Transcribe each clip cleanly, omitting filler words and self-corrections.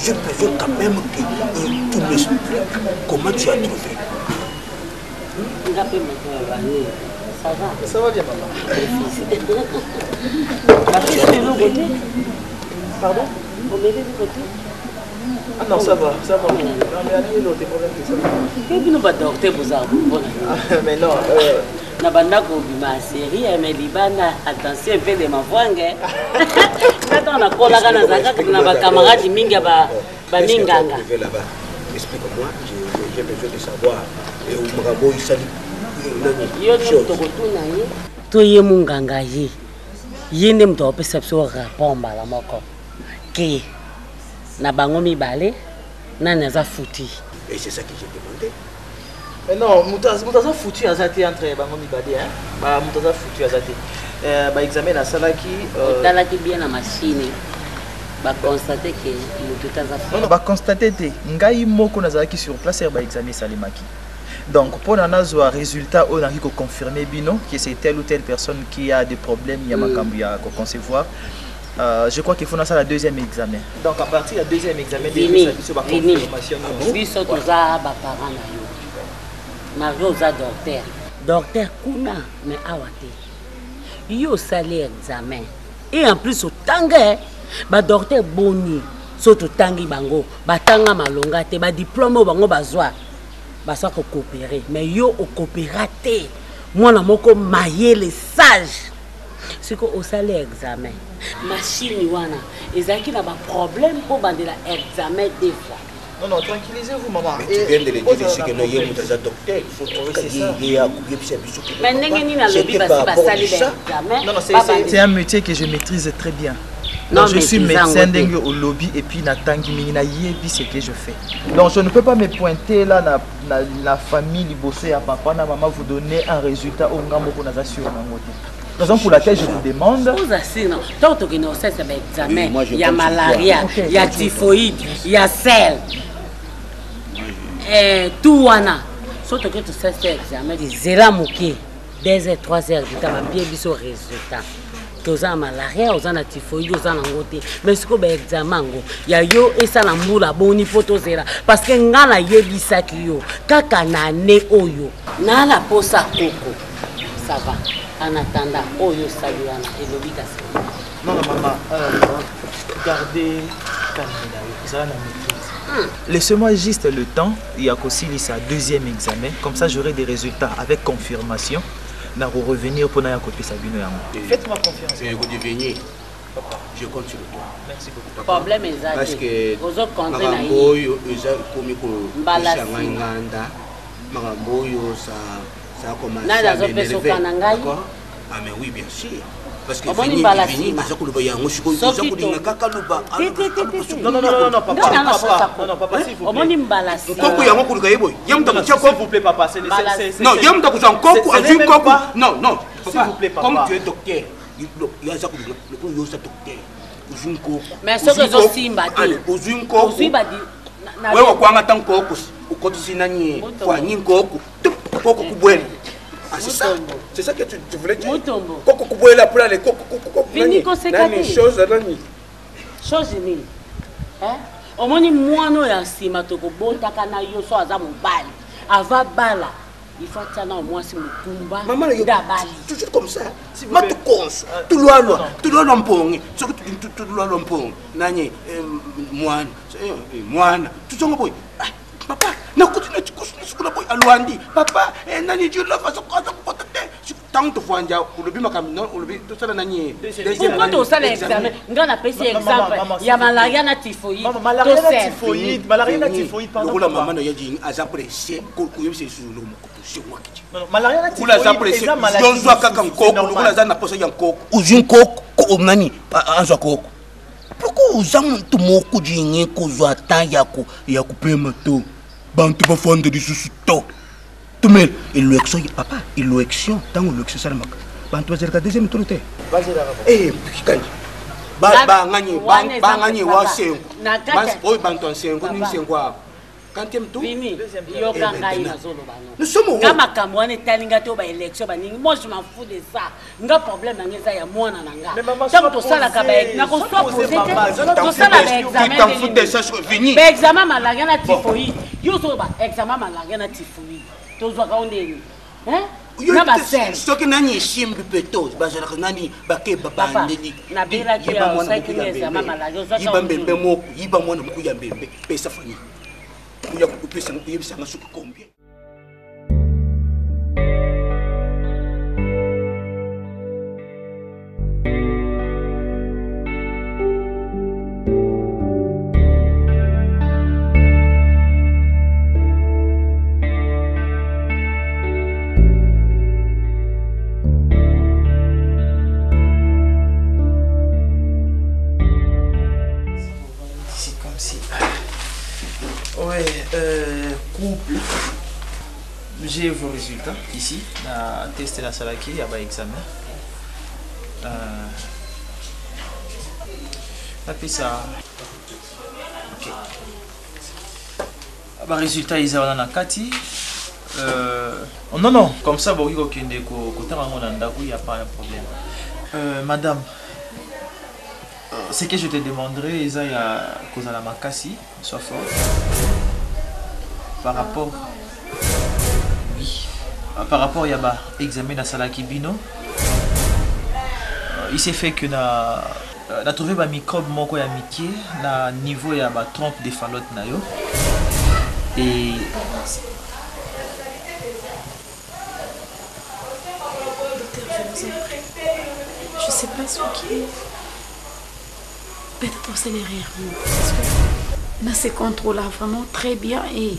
J'ai besoin quand même que tu m'expliques comment tu as trouvé. Nga mpe moto ya bani. Ça va? Ça va bien, maman. Bapesi eloko te? Pardon? Omeli eloko te? Ah non, ça va, ça va. Non, mais allez, l'autre problème, ça va. Et bino ba docteur bozala mpona Mais non, na bandako obima ya série, mais libanda, attention, mpe de mavwange. Nga ntango nakolaka, nazalaka kaka na bacamarade mingi ya baminganga. Explique-moi, j'ai besoin de savoir. Makambo isali. Yo nde tokotuna ye to ye monganga, ye nde moto akopesa biso rapport mbala moko ke na bango mibale nani aza foutu. Et c'est ça que j'ai demandé. Mais non, moto aza foutu aza te entre bango mibale. Moto aza foutu aza te. Baexamen nasalaki. Otalaki bien na machine, baconstater ke moto te aza? Non, baconstater te. Ngai moko nazalaki sur place ere baexamen esalemaki. Donc mpona nazwa résultat oyo nakoki koconfirmer bino que c'est telle ou telle personne qui a des problèmes ya makambo ya koconcevoir, je crois qu'il faut nasala deuxième examen. Donc à partir ya deuxième examen, biso baconfirmation. Biso toza baparent na yo, malgré oza docteur, docteur kuna, mais awa te. Yo osali examen et en plus otanga badocteur. Boni so totangi bango, batanga malonga te, badiplôme oyo bango bazwa, bazwa kocoopérer, mais yo ocoopéra te. Mwana moko mayele, sage, sikoyo osali examen, machine wana ezalaki na baproblème mpo bandela examen deux fois. Non, non, tranquillisez-vous, maman. Mais tu viens de le dire ici que non, il y a un docteur, il faut Mais ndenge nini alobi basi basali baexamen? Non, non, c'est un métier que je maîtrise très bien. Donc, je suis médecin ndenge olobi et puis natangi mingi, nayebi ce que je fais. Donc je ne peux pas me pointer là na famille, liboso ya papa na maman, vous donner un résultat oyo nga moko naza sûr nango te. Raison pour laquelle je vous demande. Oza sino ntango tokende kosalisa baexamen ya malaria, ya typhoïde, ya sel, tout wana, so toke tosalisa examen, zela moke, 2 heures, 3 heures dita, bapie biso résultat ke oza na malaria, oza na typhoïde, oza nango te. Mais sikoyo baexamen yango ya yo esala mbula boni mpo tozela? Parce que nga nayebisaki yo kaka na ane oyo nala posa koko. Ça va, en attendant oyo osali wana elobi kasi. Non, non, maman, gardez calme na yo, ezala na maîtrise. Laissez-moi juste le temps ya kosilisa deuxième examen, comme ça j'aurai des résultats avec confirmation, na revenir mpona ya kopesa bino yango. Faites-moi confiance. Venir, je compte sur toi. Merci beaucoup. Problème eza parce que ozocompter na makambo ye. Oyo eza ekomi Mbala kopesa ngai nsima. nganda. Makambo oyo ça commence Nani à azopesa m'énerver. oka na ngai? D'accord? Ah mais oui, bien sûr, parce que Omoni Vini mbala Vini nsima. aza koloba yango sikoyo, Soki oza kolinga kaka loba. Te, te, te, te, te. Non, non, non, non, non, papa, Non, non, papa, non, non, non, papa, s'il vous plaît. Omoni mbala nsima. Nkoko yango koluka ye boye, ye moto akotia S'il vous koko. plaît, papa, c'est Mbala- Non, ye moto akozwa nkoko, ce azwi n'est même nkoko. pas- Non, non, S'il papa, vous plaît, papa. comme tu es docteur, yo aza kolinga lokola yo oza docteur, ozwi nkoko. Mais soki Ozwi nkoko. ezosimba te. Allez, ozwi nkoko. Ozwi badi Wewe wakwanga ta nkoko, okotisi nani Mutombo. kwani nkoko koko kubwela. Ah, c'est ça. Mutombo. C'est ça que tu voulais dire. Mutombo. Koko kubwela pour aller koko koko koko. Vini nani, koseka nani te. chose nani. Chose nini? Eh? Omoni mwana oyo ya nsima tokobotaka na yo, so aza mobali, ava bala, il faut atia na mwasi mokumba. Maman yo nde abali. Toujours comme ça. S'il vous Ma plaît. tu konso. Euh, Tulwalwa. non. Tulwalwa mpongi. Soki tulwalwa mpongi. Nani mwana. Mwana. Tuzonga boy. Ah, papa, nakuti na chikusu sukula boy alwandi. Papa, nani je la façon kwa kota te. Tant tofanja olobi makambo non, olobi tosala nani. Pourquoi tosala examen? Nga napesi exemple ya malaria na typhoïde. Maman, malaria na typhoïde, malaria na typhoïde, pardon. Lokola Papa. mama na ye aza pressé koyebisa lisusu eloko moko tosengwaki. Non, non, malaria na Lokola aza typhoïde, pressé, eza maladie yozwa kaka mosusu, c'est nkoko. normal. Lokola aza na posa ya nkoko, ozwi nkoko, nani azwa koko. Pourquoi oza motu moko dingi kozwa ata ya kopema to bantu bafanda lisusu to tumela élection? Papa, élection, ntango élection esalamaka, bantu bazalaka deuxième tour te. Bazelaka. Kanji banganye Wana eza banganye wa papa. sengo Na kati oyo bantu ya nsengo nini Papa. sengo awa. Quantième tour. Vini, yoka ngai nazoloba no. Nous sommes Nga makambo wana etali nga te oyo baélection baningi. Moi je m'en fous de ça. Nga problème na nga eza ya mwana na nga. Ntango tosalaka nakoswa pose te. Tosala baexamen. Baexamen malaria na typhoïde. Yo ozoloba examen malaria na typhoïde. Tozwaka yo ndeni. Hein? Na basele. Soki nani esimbi mpe to bazalaka nani bakeba bandeli. Nabelaki Yiba mwana osalaki moko ya examen mbembe. malaria ozwaka Yiba mbembe moko, yiba mwana moko ya mbembe, pesa Fanny. Oya kopesa oyebisanga soki combien. C'est comme si. Ouais, couple. J'ai vos résultats ici. Na test na salaki, il y a pas examen. Napesa. Ok. Ba résultat eza wana na kati. Non non, comme ça boki kokende ko kotanga ngo na ndako, il y a pas un problème. Madame, ce que je te demanderai, eza ya kozala makasi, sois fort. Par rapport, oui, par rapport ya ba examen na salaki bino, il s'est fait que na na trouvé ba microbe moko ya mike na niveau ya ba trompe de Fallope na yo. Et Docteur, je vous en prie. Je sais pas ce qui est. Peut-être c'est l'erreur, parce que dans ces contrôles-là, vraiment très bien. Et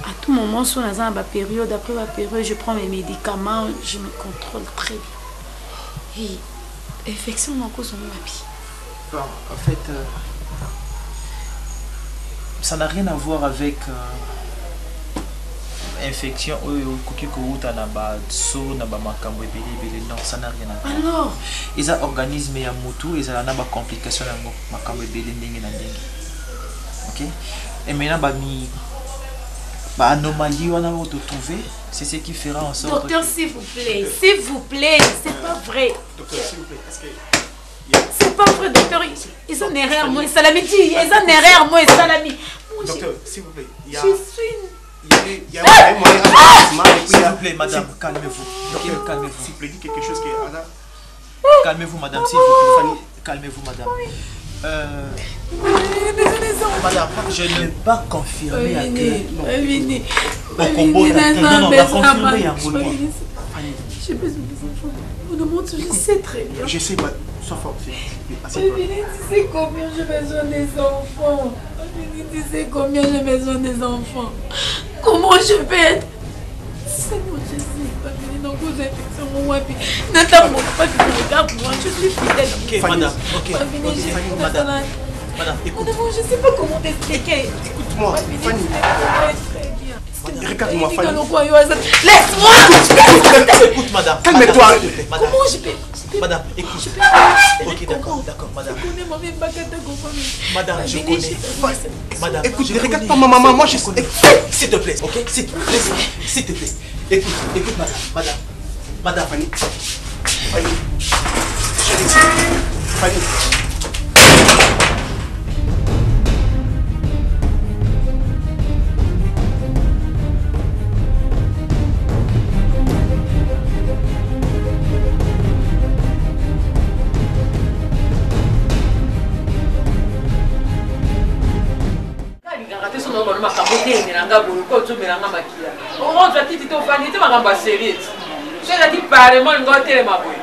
à tout moment, si on a une période, après ma période, je prends mes médicaments, je me contrôle très bien. Et effectivement, à cause de ma vie. Bon, en fait, ça n'a rien à voir avec infection oyo koki kouta na ba so na ba makambo ebele ebele. Non, ça n'a rien à voir. Alors, eza organisme ya mutu ezala na ba complication yango makambo ebele ndenge na ndenge. Ok? Et maintenant ba mi ba anomalie wana oyo to trouver, c'est ce qui fera en sorte Docteur, que s'il vous plaît, s'il vous plaît, c'est pas vrai. Docteur, s'il vous plaît, est-ce que C'est pas vrai, docteur. Ils ont une erreur, moi, salami. Ils ont une erreur, moi, salami. Moi, Docteur, s'il vous plaît, il y a je suis une il y a un moyen de S'il vous plaît, madame, calmez-vous. Docteur, calmez-vous. S'il vous plaît, dites quelque chose qui est Anna. Calmez-vous, madame, s'il vous plaît. Calmez-vous, madame. Madame, je n'ai pas confirmé à que. Au combo, non, non, la confirmer à mon J'ai besoin des enfants. Mon amour, je sais très bien. Je sais, mais sois fort, s'il vous plaît. Assieds-toi. Vini, tu sais combien j'ai besoin des enfants. Vini, tu sais combien j'ai besoin des enfants. Comment je vais être? Seigneur Jésus, Vini, donc vous avez fait mon wapi. N'attends pas, regarde-moi, je suis fidèle. Ok, madame, ok. Vini, Ok, je madame. Madame, écoute. Mon amour, je ne sais pas comment t'expliquer. Écoute-moi, Fanny. Très bien. Regarde-moi, Fanny. Laisse-moi! Écoute, madame. Calme-toi. Madame, s'il te plaît, madame. Comment je peux? Madame, écoute. Ok, d'accord, d'accord, madame. Je connais moi-même Bakata Gofami. Madame, je connais. Madame, Écoute, je ne regarde connais. pas ma maman, moi je Je connais. S'il te plaît, ok? S'il te plaît, s'il te plaît. Écoute, écoute, madame, madame. Madame. Fanny. Fanny. Fanny. Makambo otelemela boye ko ozomelanga makila ozwa titi te ofandi te makambo ya serie ti so ezalaki parlement olinga otelema boye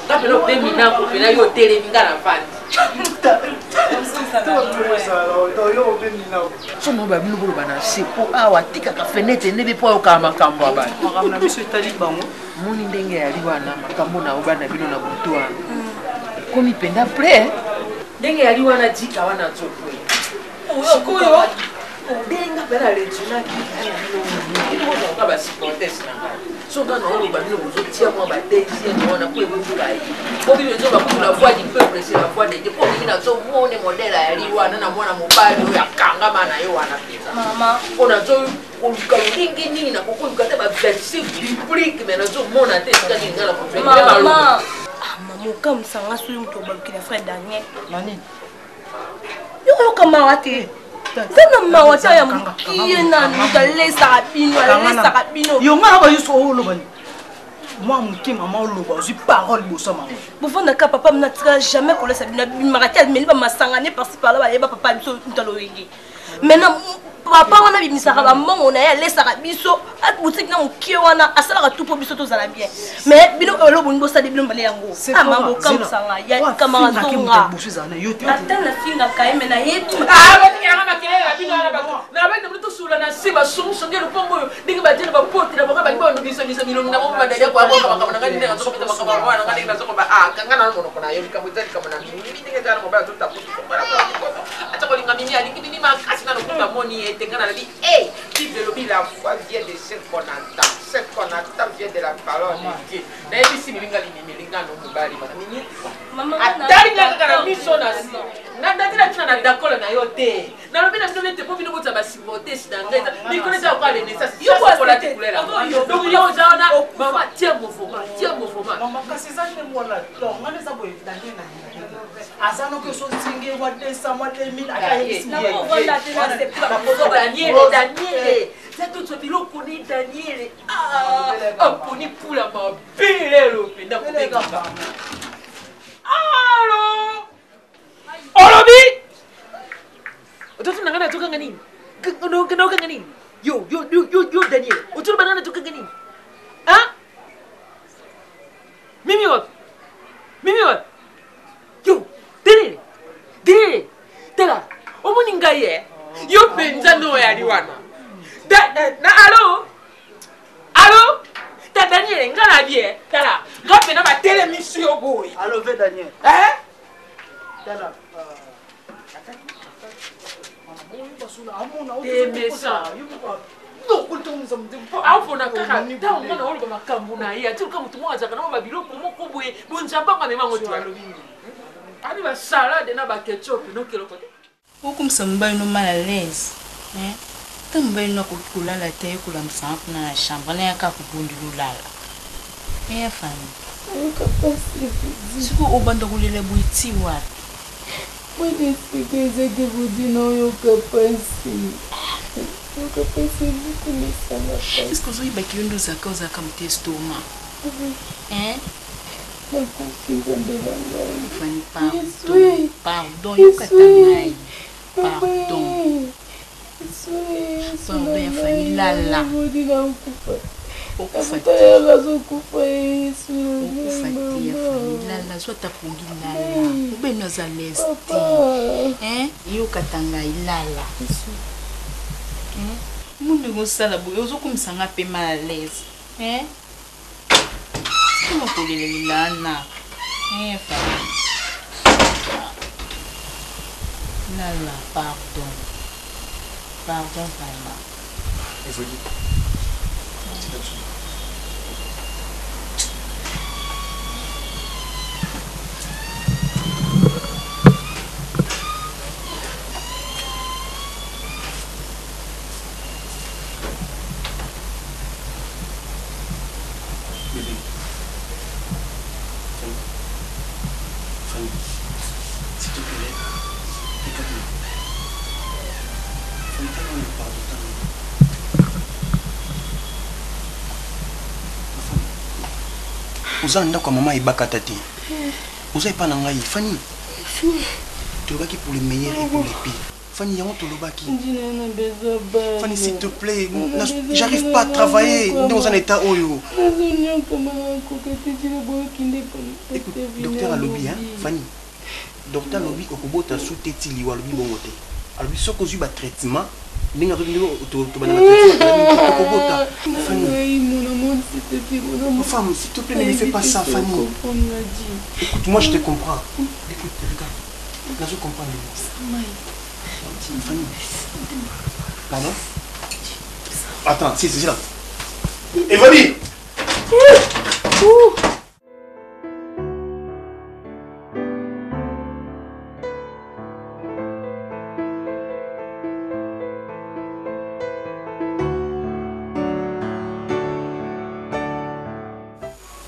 nga mpena otemi nako mpena yo otelemi nga na vandi so mo babino boloba na se mpo awa atikaka fenetre ndebe mpo ayokaka makambo ya bato makambo na biso etali bango moni ndenge yali wana makambo na yo bana bino na butu wana ekomi mpenza pre ndenge yali wana jika wana nzokwe sikoyo ndenge mpe na letunaki bino bozalaka basupportes na ngai. So nga na oloba bino bozotia mwa ba deuxième wana po ekofuka ye. Po bino ezo ba kutu la voix du peuple c'est la voix de Dieu. Po ndenge nazomone modèle ya liwa na mwana mobali oyo akangama na ye wana mpenza. Mama. Po nazo koluka lolenge nini nakoki koluka te ba verset biblique mais nazomona te esika nini nga nakozwa Mama. Ah, mama okamwisa nga soki moto obalukela frère Daniel. Nani? Yo oyoka mawa te. Eza na mawa te ya mokie na moto alesaka bino alesaka bino. Yo nga na ba yusu oloba ni. Mwa moke mama oloba ozwi parole liboso ya mama. Bofandaka papa mina atikala jamais kolesa bino abimaka te ameli bamasanga ne parci par là bayeba papa biso moto aloyenge. Maintenant papa wana abimisaka bambongo na ye alesaka biso boutique na mokie wana asalaka tout mpo biso tozala bien mais bino elo bolingi bosali bino mbale yango ama bokamwisa nga ya kamara zonga ata nafingaka ye me nayebi tosula na se basongisongi lopango oyo ndenge batie na bapote na bango balingi banobisabisa bilongi na bango badali koyakoka makambo na ngai ndenge nazokobeta makambo na ngai ndenge nazokoba kanga na monoko na yo likambo eza likambo na mimi ndenge eza na mobali azotakoto ata kolinga mimi alingi mimi makasi nano kuta moni ye te ngai nalobi e bible elobi la foi vient de ce qu'on entend ce qu'on entend vient de la parole de dieu nayebisi mimi ngai mimi linga no mobali bana mimi atali ngai kaka na miso na si nandaki na ntina na dakolo na yo te nalobi na bino ete mpo bino bozala basupportes na ngai mikolo eza lokola renaissance yokola te kulela donc yo oza wana mama tie mouvement tie mouvement mama kasi eza nde mwana to nga nde eza boye daniel na aza noki ososinge mwa 200 mwa 2000 akayebisi daniele daniele zatotwa biloko ne daniele aponi pula mabe lelo mpenza kobengaka alo olobi ototuna ngai natokanga nini naokanga nini yo yo yo yo daniel otoloba ngai natokanga nini mimi wapi mimi wapi yo daniel daniel tala omoni ngai e yo mpenza nde oyali wana na alo alo ta daniel nga na bie tala nga mpena batelemisi yo boye alo ve daniel eh? tala aopona kaka ntango nga na oloba makambo na ye atiluka motu moko azalaka na babiloko moko boye bonzambe ango amemango te alobi nini abi basalade na baketchup nokeloko te okomisa mobali no mal à l'aise ata mobali no akoki kolala te aye kolamusa nga kuna na chambre naya kaka kobondela olala eya fani sikoyo obanda kolela boye ti wapi Mwana esika eza te bodi naoyoka pasi yoka pasi ezokomesanga pasi. Est-ce que ozoyebaki yo nde ozalaka ozalaka moto ya estoma hein? Nakufi nzambe na ngai. Fanny pardon pardon yoka ta ngai pardon pardon ya Fanny lala okufa te azokufa yesu okufa te ya Fanny lala zwa ata pongi lala obeno aza lese te hein yoka ta ngai lala mundu osala boye ozokomisa nga mpe mal à l'aise hein Koma kolela lela na eh Fanny. Lala pardon. Pardon vraiment. Evoli. Tika biso. Bébé. Fanny. Fanny. S'il te plaît, regarde-moi. Fanny, tellement me pardonne. oza na ndako ya mama ebakata te oza epa na ngai fani tolobaki pour le meilleur et pour le pire Fanny, yango tolobaki. Fanny, s'il te plaît, j'arrive pas à travailler dans un état oyo. Écoute, docteur alobi, hein, Fanny. Docteur alobi okobota sous te ti liwa alobi bongo te. Alobi soki ozwi ba traitement ndenge azobi ndenge tobanda ba traitement okobota. Fanny. Femme, s'il te plaît, ne lui fais pas ça, Fanny. Écoute, moi je te comprends. Écoute, regarde. Nazo comprendre. Fanny. Pardon Attends, si, c'est là. Evoli.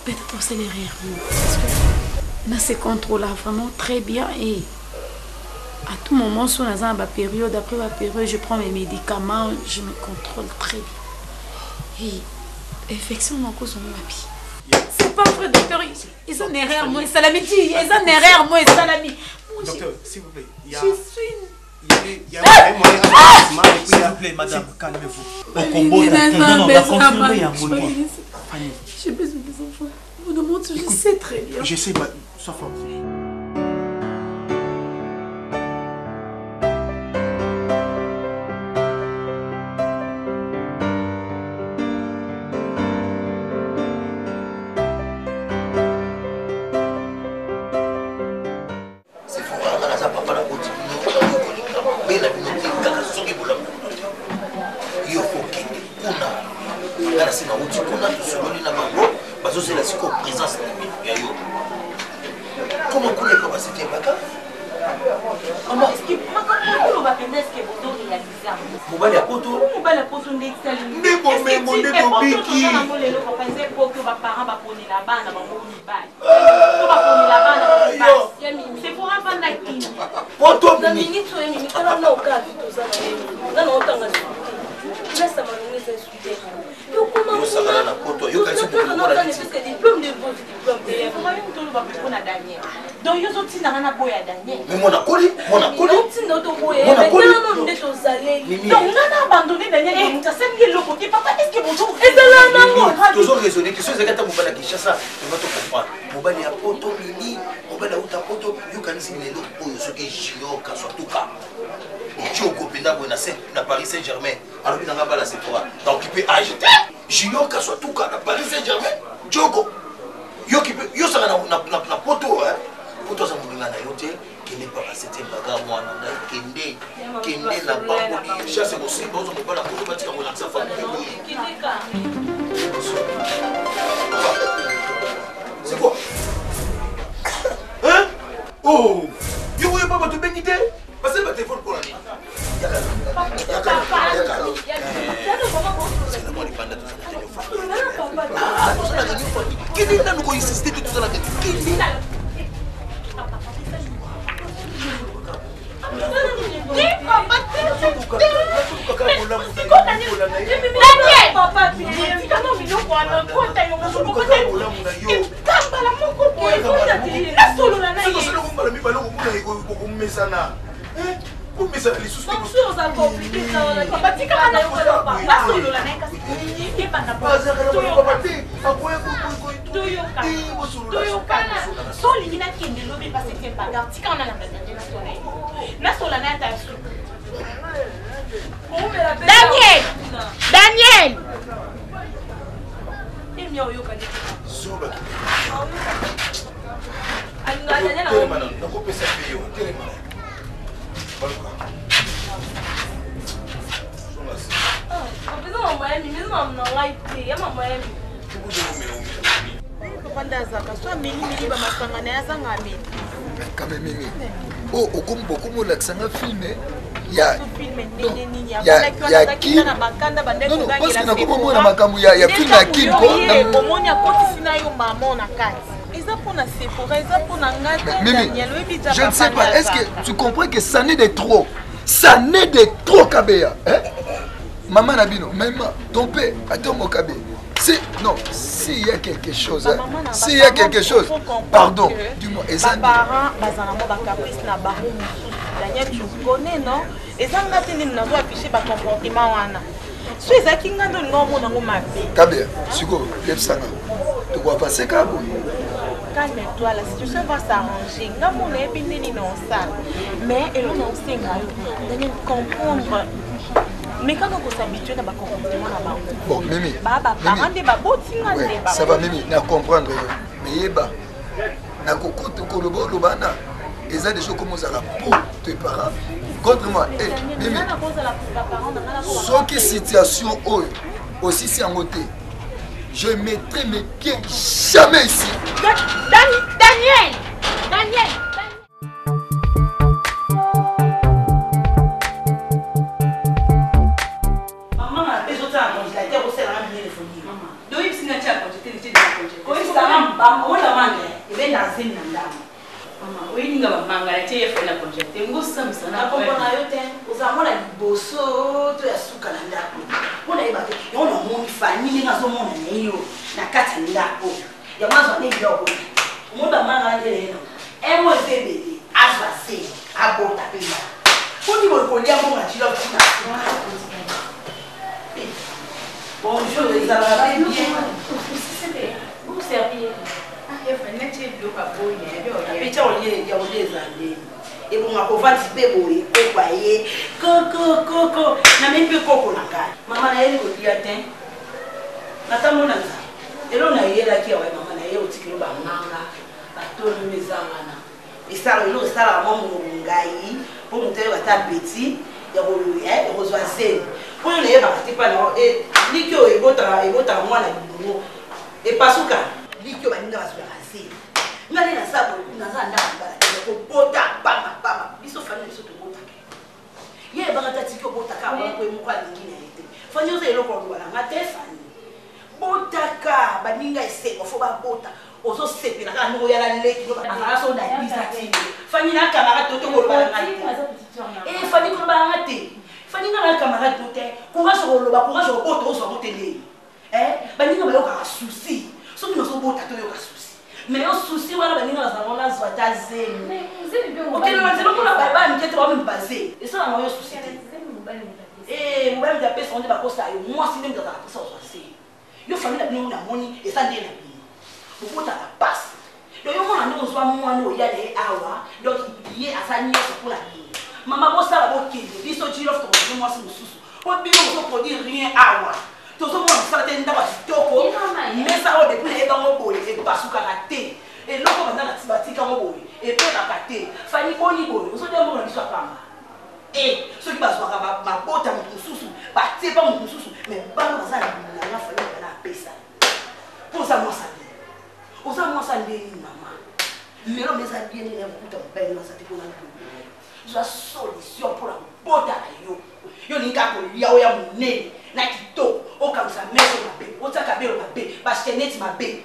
Peut-être osala erreur moko parce que na se contrôla vraiment très bien et à tout moment so naza na bapériode, après bapériode je prends mes médicaments, je me contrôle très bien. Et infection nakozonga wapi? C'est pas vrai, docteur, eza na erreur mo esalami ti, eza na erreur mo esalami. Docteur, s'il vous plaît, il y a Je suis il y a un moyen. S'il vous plaît, madame, calmez-vous. Okombota te. Non, non, baconfirme yango te. Fanny. J'ai besoin des enfants. Vous demande, je sais très bien. Je sais, mais sois forte. Sephora, nga naza papa na boti bino kolinga mabe na bino te, kaka soki bolamu na bino te. Yo okende kuna, nga na se nauti kuna, tosololi na bango, bazozela sikoyo présence na bino ya yo. Koma kuna epa basete baka mama mobali ya poto, mobali ya poto nde esali nde bomengo nde tobiki. Nango lelo papa, eza epoke baparent baponela bana bango mibali to baponela bana bango basi. Sephora avanda kini poto. Na minute oyo, mimi, tala na okavi toza na ye, nga na otanga suki te, place ya malongo eza esu te. Osakana na poto, yokanisi moto lokola neti. Diplôme de vos diplôme te. Sephora, yo moto oloba mpo na Daniel, donc yo ozotindanga na boya Daniel. Mais mwana koli, mwana koli. Otinda toboya. Mwana koli. Nano nde tozaleli. Mimi. Donc nga na abandonné Daniel, moto asalingi eloko te. Papa, est ce que bozo Ezala nango. Tozo raisonner question ezalaki ata mobali ya Kinshasa, tonga to comprendre. Mobali ya poto, mimi, mobali auta poto, yokanisi lelo oyo soki Junior Kaswatuka Joko mpenza boye na Paris Saint Germain alobi nanga bala Sephora na okipe age te. Junior Kaswatuka na Paris Saint Germain, Joko yoki mpe yosaka na poto, hein? Poto aza moninga na yo te. Kende paka sete baga, mwana ngai, kende, kende na bangoli chasse kosimba ozo mobala poto batika kolakisa famille boye. C'est quoi? Hein? Oh! Yo oyo papa tobengi te? Basali ba téléphone mpo na nini? Yaka, yaka, yaka. Zela mwa libanda, tozala réunion famille. Ah, tozala réunion famille. Kende nanu koinsiste te, tozala kende. Kambala moko boye nasolola na ye. Mbala mibale okomona okomesana, komesana lisusu. Batikaka na nasolola na ye, kasi ebanda. Toyokana so olingi nakende lobi pasi te bagar, tika wana na nde nasola ye, nasola na ye ata suku. Daniel, Daniel. Emia oyokani. Zoba. Alingaka Daniel. Telema nanu, nakopesa mpe yo. Telema, baluka. Zonga se. Eza mama ya mimi, eza mama na ngai te, ya mama ya mimi. Papa nde azalaka so amelimeli bamasanga na ye, azanga ameli. Quand même, mimi o okomi bokomi olakisa nga film ya film ndenge nini? Ya Kin. Na bakanda Non, non, parce que nakomi omona makambo ya film ya Kin ko. Omoni akotisi na yo mama na kati, eza mpona Sephora, eza mpona nga te. Mimi, Daniel, oyebi ja. je ne sais pas, est-ce que tu comprends que ça n'est de trop, ça n'est de trop, Kabeya, hein? Maman Nabino, même ton père, attends mon Kabe. Si, non, s'il y a quelque chose, hein, s'il y a quelque chose, pardon, dis-moi, eza Baparent bazala mwa bacaprice na bango mosusu. Daniel, tu connais, non? Eza nga te ndenge nazo affiche bacomportement wana. So ezalaki nga nde olinga omona yango mabe. Kabeya, sikoyo, yebisanga, tokoavanse kaka boye? Calme-toi, la situation va s'arranger. Nga mona yebi ndeni na osala, mais elo na osenga yo, Daniel, comprendre, mais kaka kos'habitue na bacomportement na bango. Bon, Mimi, Baa baparent nde babotinga nde. Ouais, ça va, Mimi, na comprendre yo, mais yeba, nakokota koloba oloba na eza déjà okoma ozala pour tes parents contre moi. Eh, Mimi, soki situation oyo osisi yango te, je mettrai mes pieds jamais ici. Daniel, Daniel. Mama na mpe ezotia na congélateur, osalanga minene foni doyebisi nga tia. Koyebisanga omona manga ebenda zemi na ndambo. Mama, oyebi nga bamanga na tie ye fai na congèle ngosambisa na Nakombo na yo te, ozala mwana liboso to ya suka na ndako. Mpo nayeba te, yango namoni Fani ndenge azomona na ye yo na kati ya ndako. Yango azwa nde biloko. Omoni bamanga wana nde na ye na. Emo eza ebele, azwa zemi, abota mpe nga. Poni boye kolia mbongo na jilo kuna. Bonjour, ezalaka mpe bien. Apetya olie ya olie eza nde ebonga kovandi mpe boye koko aye koko koko namemi mpe koko na ngai mama nayeli kolia te natambo na nzala elo nayelaki awa mama naye otikelo bamanga batolomi eza wana esala elo esalaka mwa monoko ngai mpo moto ayeba ata apeti ya kozwa zemi mpo oyo nayebaka te mpana liki oyo ebotaka mwana libongo epasuka liki oyo baninga bazwaka zemi nga nde naza boye naza ndako libala te kobota pamba pamba biso famille na biso tobotaka ye ebaka ta tiki obotaka moko ye moko alingi na ye te fani oza eloko oloba na nga te fani botaka baninga esengo fo babota ozosepela kaka ndenge oyala leki azala so na eglise atindi fani na camarade to te koloba na ngai te e fani koloba na ngai te fani nga na camarade to te courage okoloba courage okobota ozwa ngo te ndeni baninga bayokaka souci soki nazobota te oyoka souci mais yo souci wana baninga bazala ngo nazwa ata zemi okende na nzela omona bana mike te bamemi bazemi esalanga yo souci te mobali moto apesa ngo nde bakosa yo mwasi nde moto azalaka mposa ozwa zemi yo famille na bino namoni eza nde na bino bobotaka pasi donc yo mona ndenge ozwa mwana oya na ye awa donc ye aza nyonso mpona bino mama bosala bokende biso jilof tokoki mwasi mosusu po bino bozoproduire rien awa tozomona mosala te ndako ya kitoko mesa oyo depuis nayebango boye epasukaka te eloko banda na batikango boye epemaka te fani boni boye ozolia mbongo na biso ya pamba e soki bazwaka mabota moto mosusu batie pa moto mosusu mais bana baza na bilanga fani bana apesa mpo oza mwasi abie oza mwasi ndeni mama lelo meza bien nini yakokuta mobali no aza te mpona zwa solution mpona kobota na yo yo olingi kaka kolia oyo ya monene na kitoko okamisa meso mabe otiaka belo mabe bachenete mabe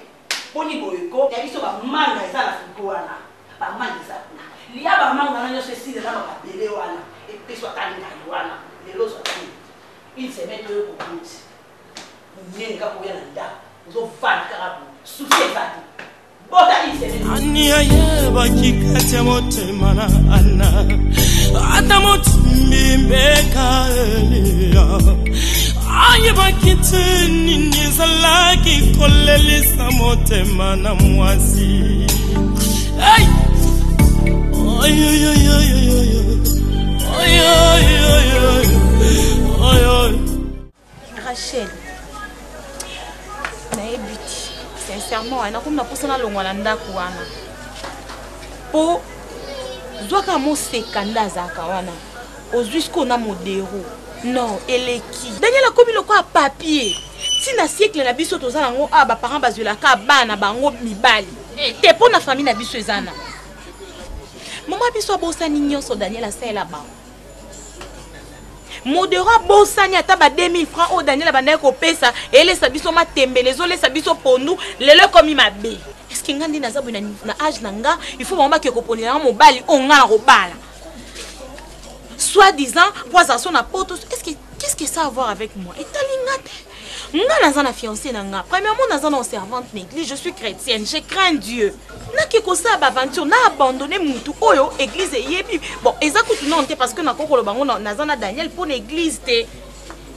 boni boye ko ya biso bamanga eza na frigo wana bamanga eza kuna lia bamanga wana nyonso esilela na mabele wana epeswa ata ngai wana lelo ozwa te une semaine toyo kobuti monene kaka oya na ndako ozovanda kaka boye susi eza te bota une semaine Ani ayebaki kati ya motema na Ana ata motimbi mbeka Eliya ayebaki te nini ezalaki kolelisa motema na mwasi Hey! Oy, oy, oy, oy, oy, oy. Oy, oy, oy, oy. Oy, oy. Rachel nayebi te sincèrement nakomi na mposa nalongwa na ndako wana mpo zwaka moseka nde azalaka wana ozwi sikoyo na modero non eleki daniel akomi lokola papier ntina siècle na biso toza nango awa baparent bazwelaka bana bango mibali te mpo na famille na biso eza na mama biso abosani nyonso daniel asalela bango modero abosani ata ba 2000 francs oyo daniel abandaki kopesa elesa biso matembele ezolesa biso pondu lelo ekomi mabe eske nga nde naza boye na age na nga il faut bango bakee koponela nga mobali oyo nga na kobala soit disant mpo azala so na poto est ce que qu'est ce que ça a à voir avec moi etali nga te nga naza na fiancé na nga premièrement naza na servante na église je suis chrétienne je crains dieu nake kosala baaventure na abandonne mutu oyo église eyebi bon eza kutu non te parce que nakoki koloba ngo naza na daniel mpo na église te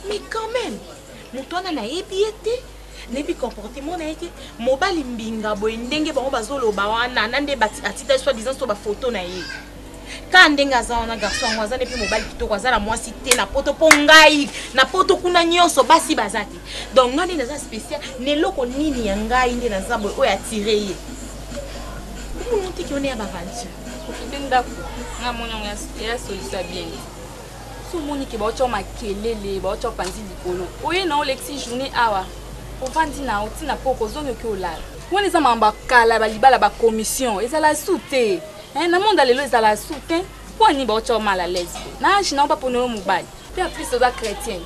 mais quand même moto wana nayebi ye te nayebi comportement na ye te mobali mbinga boye ndenge bango bazoloba wana na nde atita soit disant so bafoto na ye kaka ndenge aza wana garçon yango aza ne mpe mobali kitoko aza na mwasi te na poto mpo ngai na poto kuna nyonso basi baza te donc ngai nde naza spécial na eloko nini ya ngai nde naza boye oyo atire ye omoni teke wana ya baventure okende ndako nga moni yango ya solution ya bien so omoni ke baotya makelele baotya panzi likolo oye na olekisi journée awa ovandi na otina poko ozongi oki olala wana eza makambo ya kala balibala bacommission ezala su te na monde ya lelo ezala su te mpo nini baotya mal à l'aise na age na yo baponelo mobali mpe en plus oza chrétienne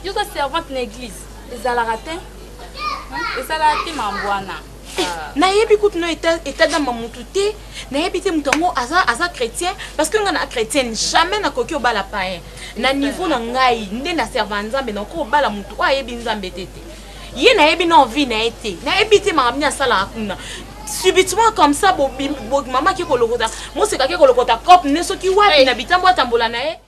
yo oza servante na église ezalaka te. Ezalaka te mambo wana. Nayebi kutu no état d'âme ya mutu te, nayebi te mutu yango aza, aza chrétien, parce que ngai na chrétienne jamais nakoki obala païen na niveau na ngai nde na serva Nzambe, nakoki obala mutu oyo ayebi Nzambe te te. Ye nayebi na envie na ye te, nayebi te makambo nini asalaka kuna. Subitement comme ça, mama ake kolokota, moseka ake kolokota cope ne soki wapi na bitambo atambola na ye.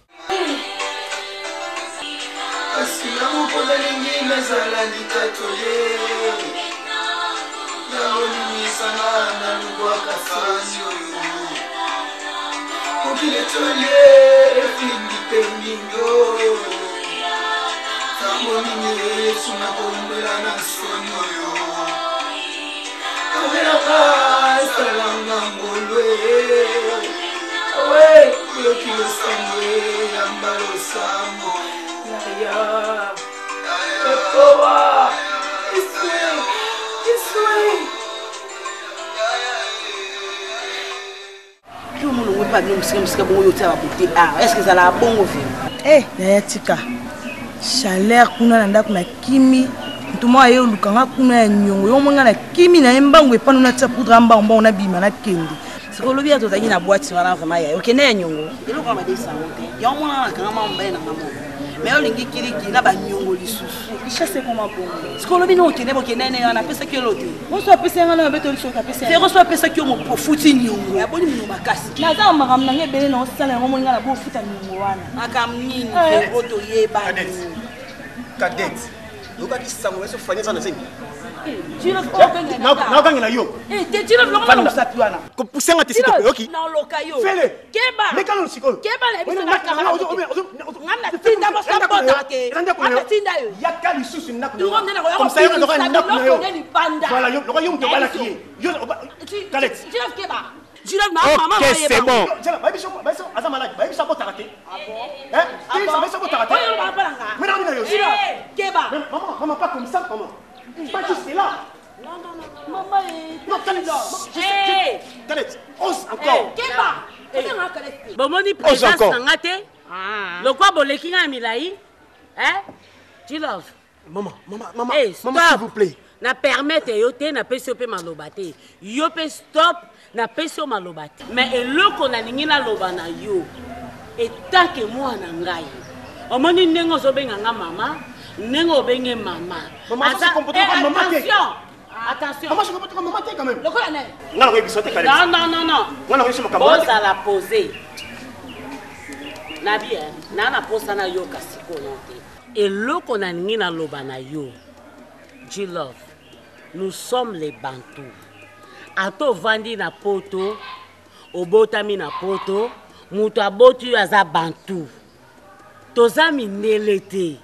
Kasi na moko nalingi nazala litatole yango limisanga na lubwaka soni oyo mokili etolie efingi mpe mingo ntango nini Yesu nakomela na soni oyo komelanga esalanga ngolwe we yoki losambo yamba losambo yaya ekowa iswe iswe. Yo molongo mpe abino mosika mosika bongo yo otia babote ah est ce que ezalaka bongo vema? Eh, yaya tika chaleur kuna na ndako na kimi moto moko aye oluka nga kuna ya niongo yo omoni nga na kimi na ye mbangu epano natia poudre ya mbangu mbangu nabima nakende. Sikoyo olobi ya tozalaki na boîte wana vraiment yaya okende ya niongo eloko wana badekisa yango te yango mona nakanga mwa mobali na nga moko mais olingi kilikili na baniongo lisusu. Richesse ekoma bongo. Sikoyo olobi no okende bokende ne wana apesaki yo te. Moso apesi nga na beto lisoki apesi. Fero so apesaki yo mofuti niongo aboni mino makasi. Naza na makambo na nga ebele na osala yango omoni nga na bofuta niongo wana. Makambo nini Fero toyebani. Cadette, oyokaki sango biso Fani aza na zemi. Naokangela yo. Kopuse nga te s'il te plaît, oki? Naoloka yo. Fele. Keba. Mekano sikoyo. Keba na biso na kama. Nga na tinda bo sa bota te. Nga na tinda yo. Yaka lisusu ndako. Duro nde na koya. Comme ça yo ndoka ndako na yo. Biloko nde libanda. Voilà yo lokola yo moto obalaki ye. Yo Cadette. Jilaf keba. Jilaf na mama Ok, c'est bon. Bayebi so aza malade, bayebi so abotaka te. Hein? Bayebi so abotaka te. Oyo ba bala nga. Mais na bino yo. Keba. Maman, maman, pas comme ça, maman. Pas juste là. Non, non, non, maman. Non, Cadette. Je sais. Cadette, ose encore. Keba. Bomoni présence na nga te lokwa boleki nga ya milai Jilove. Maman, maman, maman, hey, maman, s'il vous plaît. Na permettre yo te, napesi yo mpe maloba te. Yo mpe stop, napesi yo maloba te. Mais eloko nalingi naloba na yo etake mwana ngai, omoni ndenge ozobenga nga mama, ndenge obenge mama. Maman, ça se comporte comme maman te. Attention, attention. Maman, se comporte comme maman te quand même. Lokola nani? Nga nakoyebisa te Cadette. Non, non, non, non. Nga nakoyebisa makambo wana te. Bozala posé. Nabi, eh, na na posa nayoka sikoyo te. Eloko nalingi naloba na yo, G-Love, nous sommes les Bantous. Ata ovandi na poto, obotami na poto, moto aboti yo aza Bantu. Toza mindele te.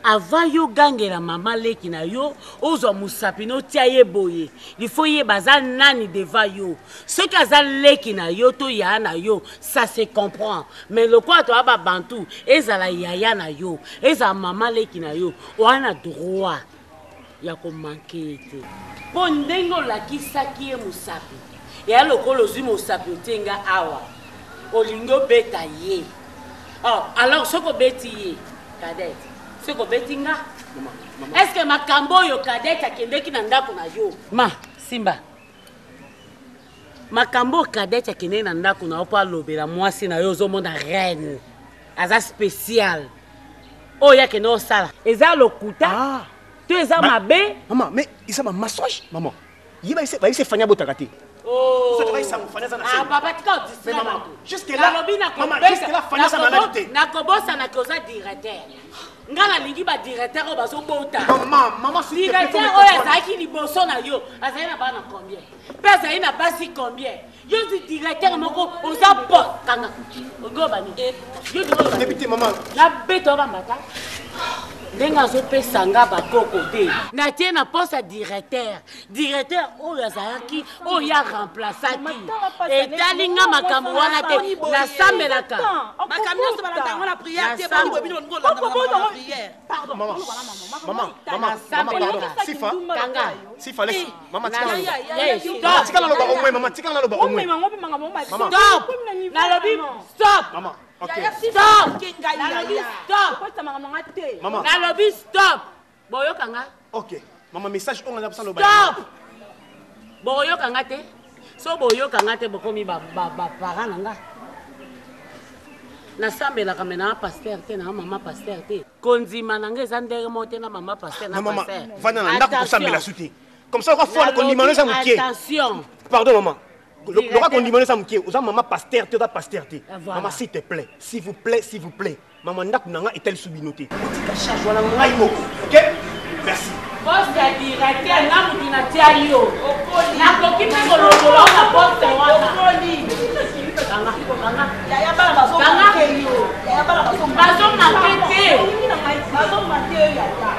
Avant yo gangela mama leki na yo, ozwa mosapi no tia ye boye. Il faut yeba aza nani devant yo. Soki aza leki na yo to yaya na yo, ça se comprend. Mais lokola toza ba Bantu, ezala yaya na yo, ezala mama leki na yo, oza na droit ya komanke ye te. Mpo ndenge olakisaki ye mosapi, ya lokola ozwi mosapi otie nga awa, olingi obeta ye. Oh, alors soki obeti ye, Cadette, soki obeti nga, est-ce que makambo oyo Cadette akendeki na ndako na yo? Ma, Simba. Makambo oyo Cadette akendeki na ndako na yo mpo alobela mwasi na yo, ozomona reine aza spécial. Oyo akende osala eza lokuta to eza mabe? Maman, mais eza ba mensonge, maman. Ye ba yebisa Fani abotaka te. Oh. Soki ba yebisa Fani aza na Ah, scène. papa, tika o Mais distraire maman, bato. jusque là, Nalobi na maman, kobeta- jusque là, Fani aza malade te. Nakobosana ke oza directeur. Nga nalingi ba directeur oyo bazobota. Maman, maman, s'il te plaît, faut Directeur me oyo comprendre. azalaki liboso na yo, azali na bana combien? Mpe azali na basi combien? Yo zi directeur moko oza po kanga. Ogoba ni. Yo di oyo. Député, maman. Na beto bambata. Ndenge azopesa nga bakoko te. Natie na poste ya directeur. Directeur oyo azalaki, oyo ya remplaçaki. Etali nga makambo wana te. Nasambelaka. Makambo nyonso balanda yango na prière te, boni boye bino bolingi kolanda makambo na prière. Pardon. Maman, maman, maman, maman, pardon. Sifa, Kanga. Sifa, laisse. Maman, tika Na- naloba. Hey, stop. Maman, tika naloba au moins, maman, tika naloba au moins. Maman. Stop. Nalobi stop. Maman, ok. Stop. Nalobi stop. Maman. Nalobi stop. Boyoka nga. Ok. Mama message oyo nga na Stop! Boyoka nga te. So boyoka nga te bokomi ba ba ba parents na nga. Nasambelaka me na pasteur te na mama pasteur te. Kondima na nga eza ndenge moko te na mama pasteur na pasteur. Vanda na ndako kosambela su te. Comme ça oka fona kondima no eza moke. Attention. Pardon maman. Loka kondima no eza moke. Oza mama pasteur te, oza pasteur te. Maman s'il te plaît, s'il vous plaît, s'il vous plaît. Maman ndako na nga etali su bino te. Otika charge wana ngai moko. OK? Merci. Poste ya directeur nga mutu natia yo. Nakoki mpe kolongola na poste wana. Kanga, kanga. Yaya bana bazo manque yo. Yaya bana bazo bazo manque te. Bazo manque yo yaya.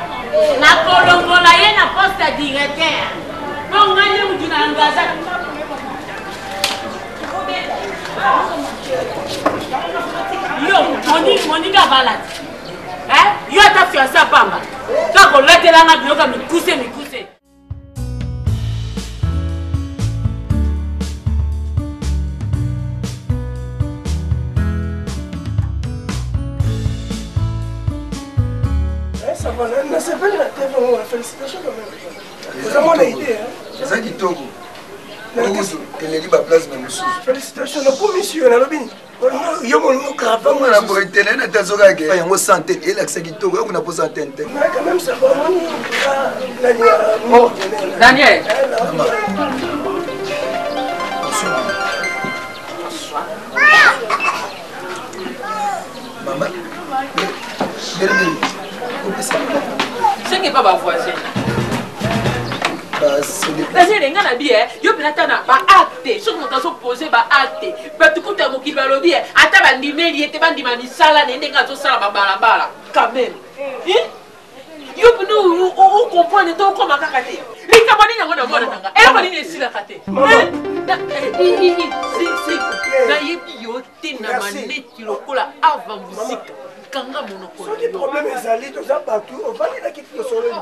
Nakolongola ye na poste ya directeur. Mpo ngai nde mutu na engager. Yo moninga abala te. Yo ata fiancé apamba. Kaka kolatela nga biloko ya mikuse mikuse. Ça va, nasepeli na te vraiment félicitations quand même. Oza mwana idée. Eza kitoko. Okuzu eleki ba place na mosusu. Félicitations nakumisi yo nalobi yo molingo grave na boye te naye nata azokaka yango sante elakisa kitoko yo kuna mposa antenne te. Quand même ça va omoni nani Oh, Daniel. Mama. Belle opesa Senge pa ba voisin. Daniel nga na bi eh, yo pena ata na ba acte soki moto azopose ba acte bato kuta ya mokili balobi eh, ata bandimeli ye te bandima misala na ye ndenge azosala babalabala quand même eh? Yo pena ocomprendre te okoma kaka te likambo nini yango na mwana na nga eloko nini esilaka te nayebi yo te na maneti lokola ava mosika kanga monoko soki problème ezali toza bato ovandi na kiti tosololi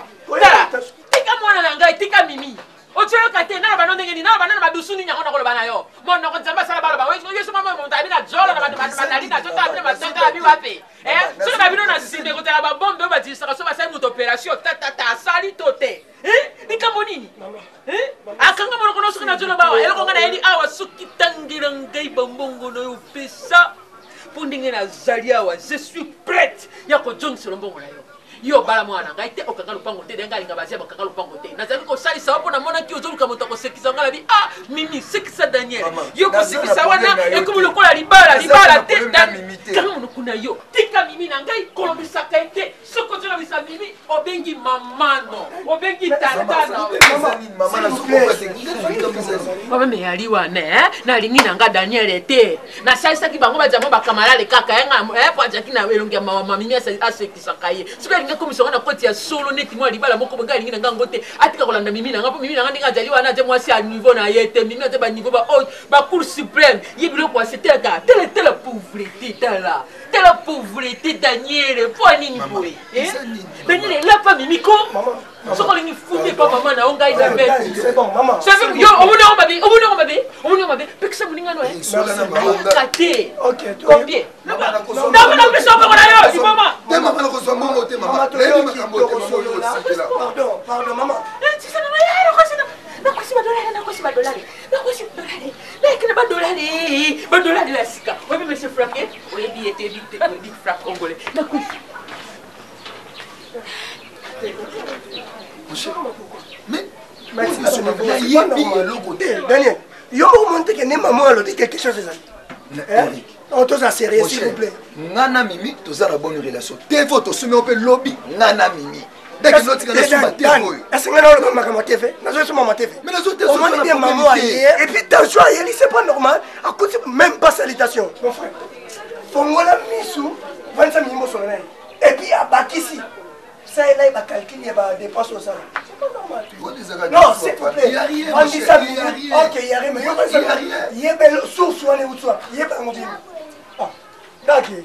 tika mwana na ngai tika mimi otiyoka te naloba no ndenge nini naloba nano madusu nini yango nakoloba na yo monoko nzambe asala baloba yesu mama moto abi na zolo na bato bazali na zota abi na matanga abi wapi soki na bino na nsima ekozala babombe oyo badirisaka so basali moto opération tatata asali to te likambo nini akanga monoko no soki na zolo bawa eloko ngai nayeli awa soki tangela ngai bambongo na yo opesa mpo ndenge nazali awa je suis prête ya kozongisela mbongo na yo yo obala mwana na ngai te okanga lopango te ndenge alinga bazia bakanga lopango te nazali kosalisa yo mpo namonaki ozoluka moto akosekisa ngai nabi ah mimi sekisa daniel yo kosekisa wana ekomi lokola libala libala te kanga monoko na yo tika mimi na ngai kolobisaka ye te soki ozolobisa mimi obengi mamano obengi tatano mama meyali wana eh? nalingi na nga daniel te nasalisaki bango bazamo bakamalale kaka eh, po azalaki na elongi ya mawa mamimi asekisaka ye soki alingi akomisa nga na koti ya solo neti mwa libala moko boye ngai alingi na nga yango te atika kolanda mimi na nga mpo mimi na nga ndenge azali wana aza mwasi ya niveau na ye te mimi aza baniveau ba oyo ba cour suprême ye biloko asetelaka tala tala pauvreté tala tala pauvreté daniele mpo nini boye eh? daniele elapa mimi ko soki olingi fundi epa mama na yo ngai na yo omoni yango mabe omoni yango mabe omoni yango mabe pekisa moninga no oyoka te combien ntango napesa mbongo na yo liboma te mama nakozwa mbongo te mama nayebi makambo te mama oyo osikela pardon pardon mama nakosi badolare nakosi badolare nakosi badolare nayekela badolare badolare ya sika oyebi monsieur frank oyebi ye te oyebi te oyebi frank congolais nakosi nayebi eloko te daniel yo moko omoni te ke nde mama alobi quelque chose ezali oh, toza sérieux s'il vous plaît nga na mimi toza na bonne relation te fo tosumi yo mpe lobi nga na mimi ndenge notika nasomba te oyo ese nga naoloba makambo ya tv nazosomba ma tv omoni bien mama aye et puis tension ayeli c'est pas normal akuti même pas salutation mon frère fongola misu vandisa mimi mosolo na ye et puis abakisi salela ye bacalcule ya badepense osala non s'il vous plaît vandisa mimi ok yare mais yo vandisa yebele source wana euti wapi yeba yango bino kake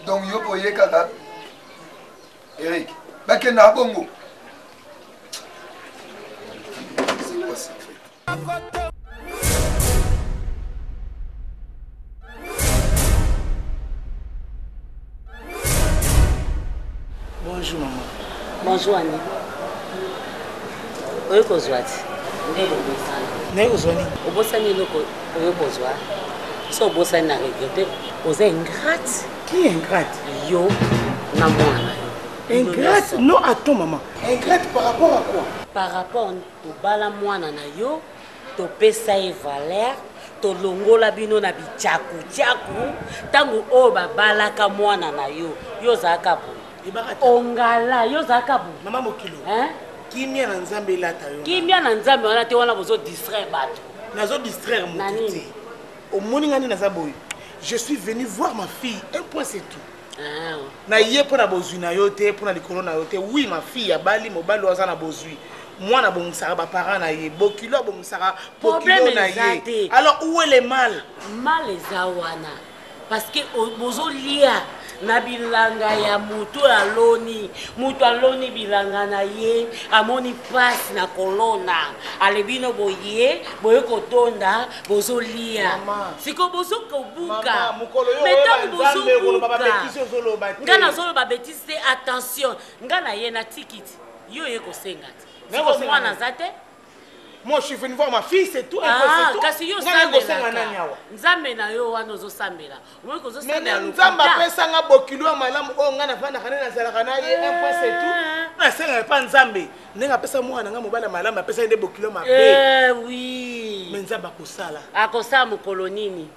donc yo boye kaka Eric, bakenda bongo. C'est quoi ça fait? Bonjour maman. Bonjour Annie. Oye kozwa ti nde bomesana. Naye kozwa nini? Obosani eloko oye kozwa. So obosani na regrete, oza ingrate. Qui ingrate? Yo na mwana yo. Ingrate? Non, attends maman. Ingrate par rapport à quoi? Par rapport tobala mwana na yo, topesa ye valeur, tolongola bino na bichakuchaku ntango oyo babalaka mwana na yo, yo ozalaka boye. Ongala, yo ozalaka boye. Mama Mokilo. Hein? Kimia na Nzambe elata yo. Kimia na Nzambe wana te wana bozo distraire bato. Nazo distraire moto te. Omoni nga nde naza boye. Je suis venu voir ma fille, un point c'est tout. Ah. Na ye mpo na bozwi na yo te, mpo na likolo na yo te. Oui, ma fille abali mobali oyo aza na bozwi. Mwana abongisaka ba parents na ye, bokilo abongisaka bokilo na ye. Alors où est le mal? Mal eza wana. Parce que bozolia na bilanga ya moto oyo aloni moto aloni bilanga na ye amoni mpasi na kolona ale bino boye boye kotonda bozolia sikoyo bozokobuka me ntango bozobuka ngai nazoloba betise te attention ngai na ye na tikiti yo oye kosenga te sikoyo mwana aza te Moi, je suis venu voir ma fille, c'est tout. Ah, kasi yo osambelaka nzambe na yo wana ozosambela omoni kozosambela nzambe apesa nga bokilo ya malamu oyo ngai nafandaka nde nazalaka na ye un point c'est tout ah. nasengaka epa nzambe ndenge apesa mwana nga mobali ya malamu apesa ye nde bokilo mabe eh, oui me nzambe akosala akosala mokolo nini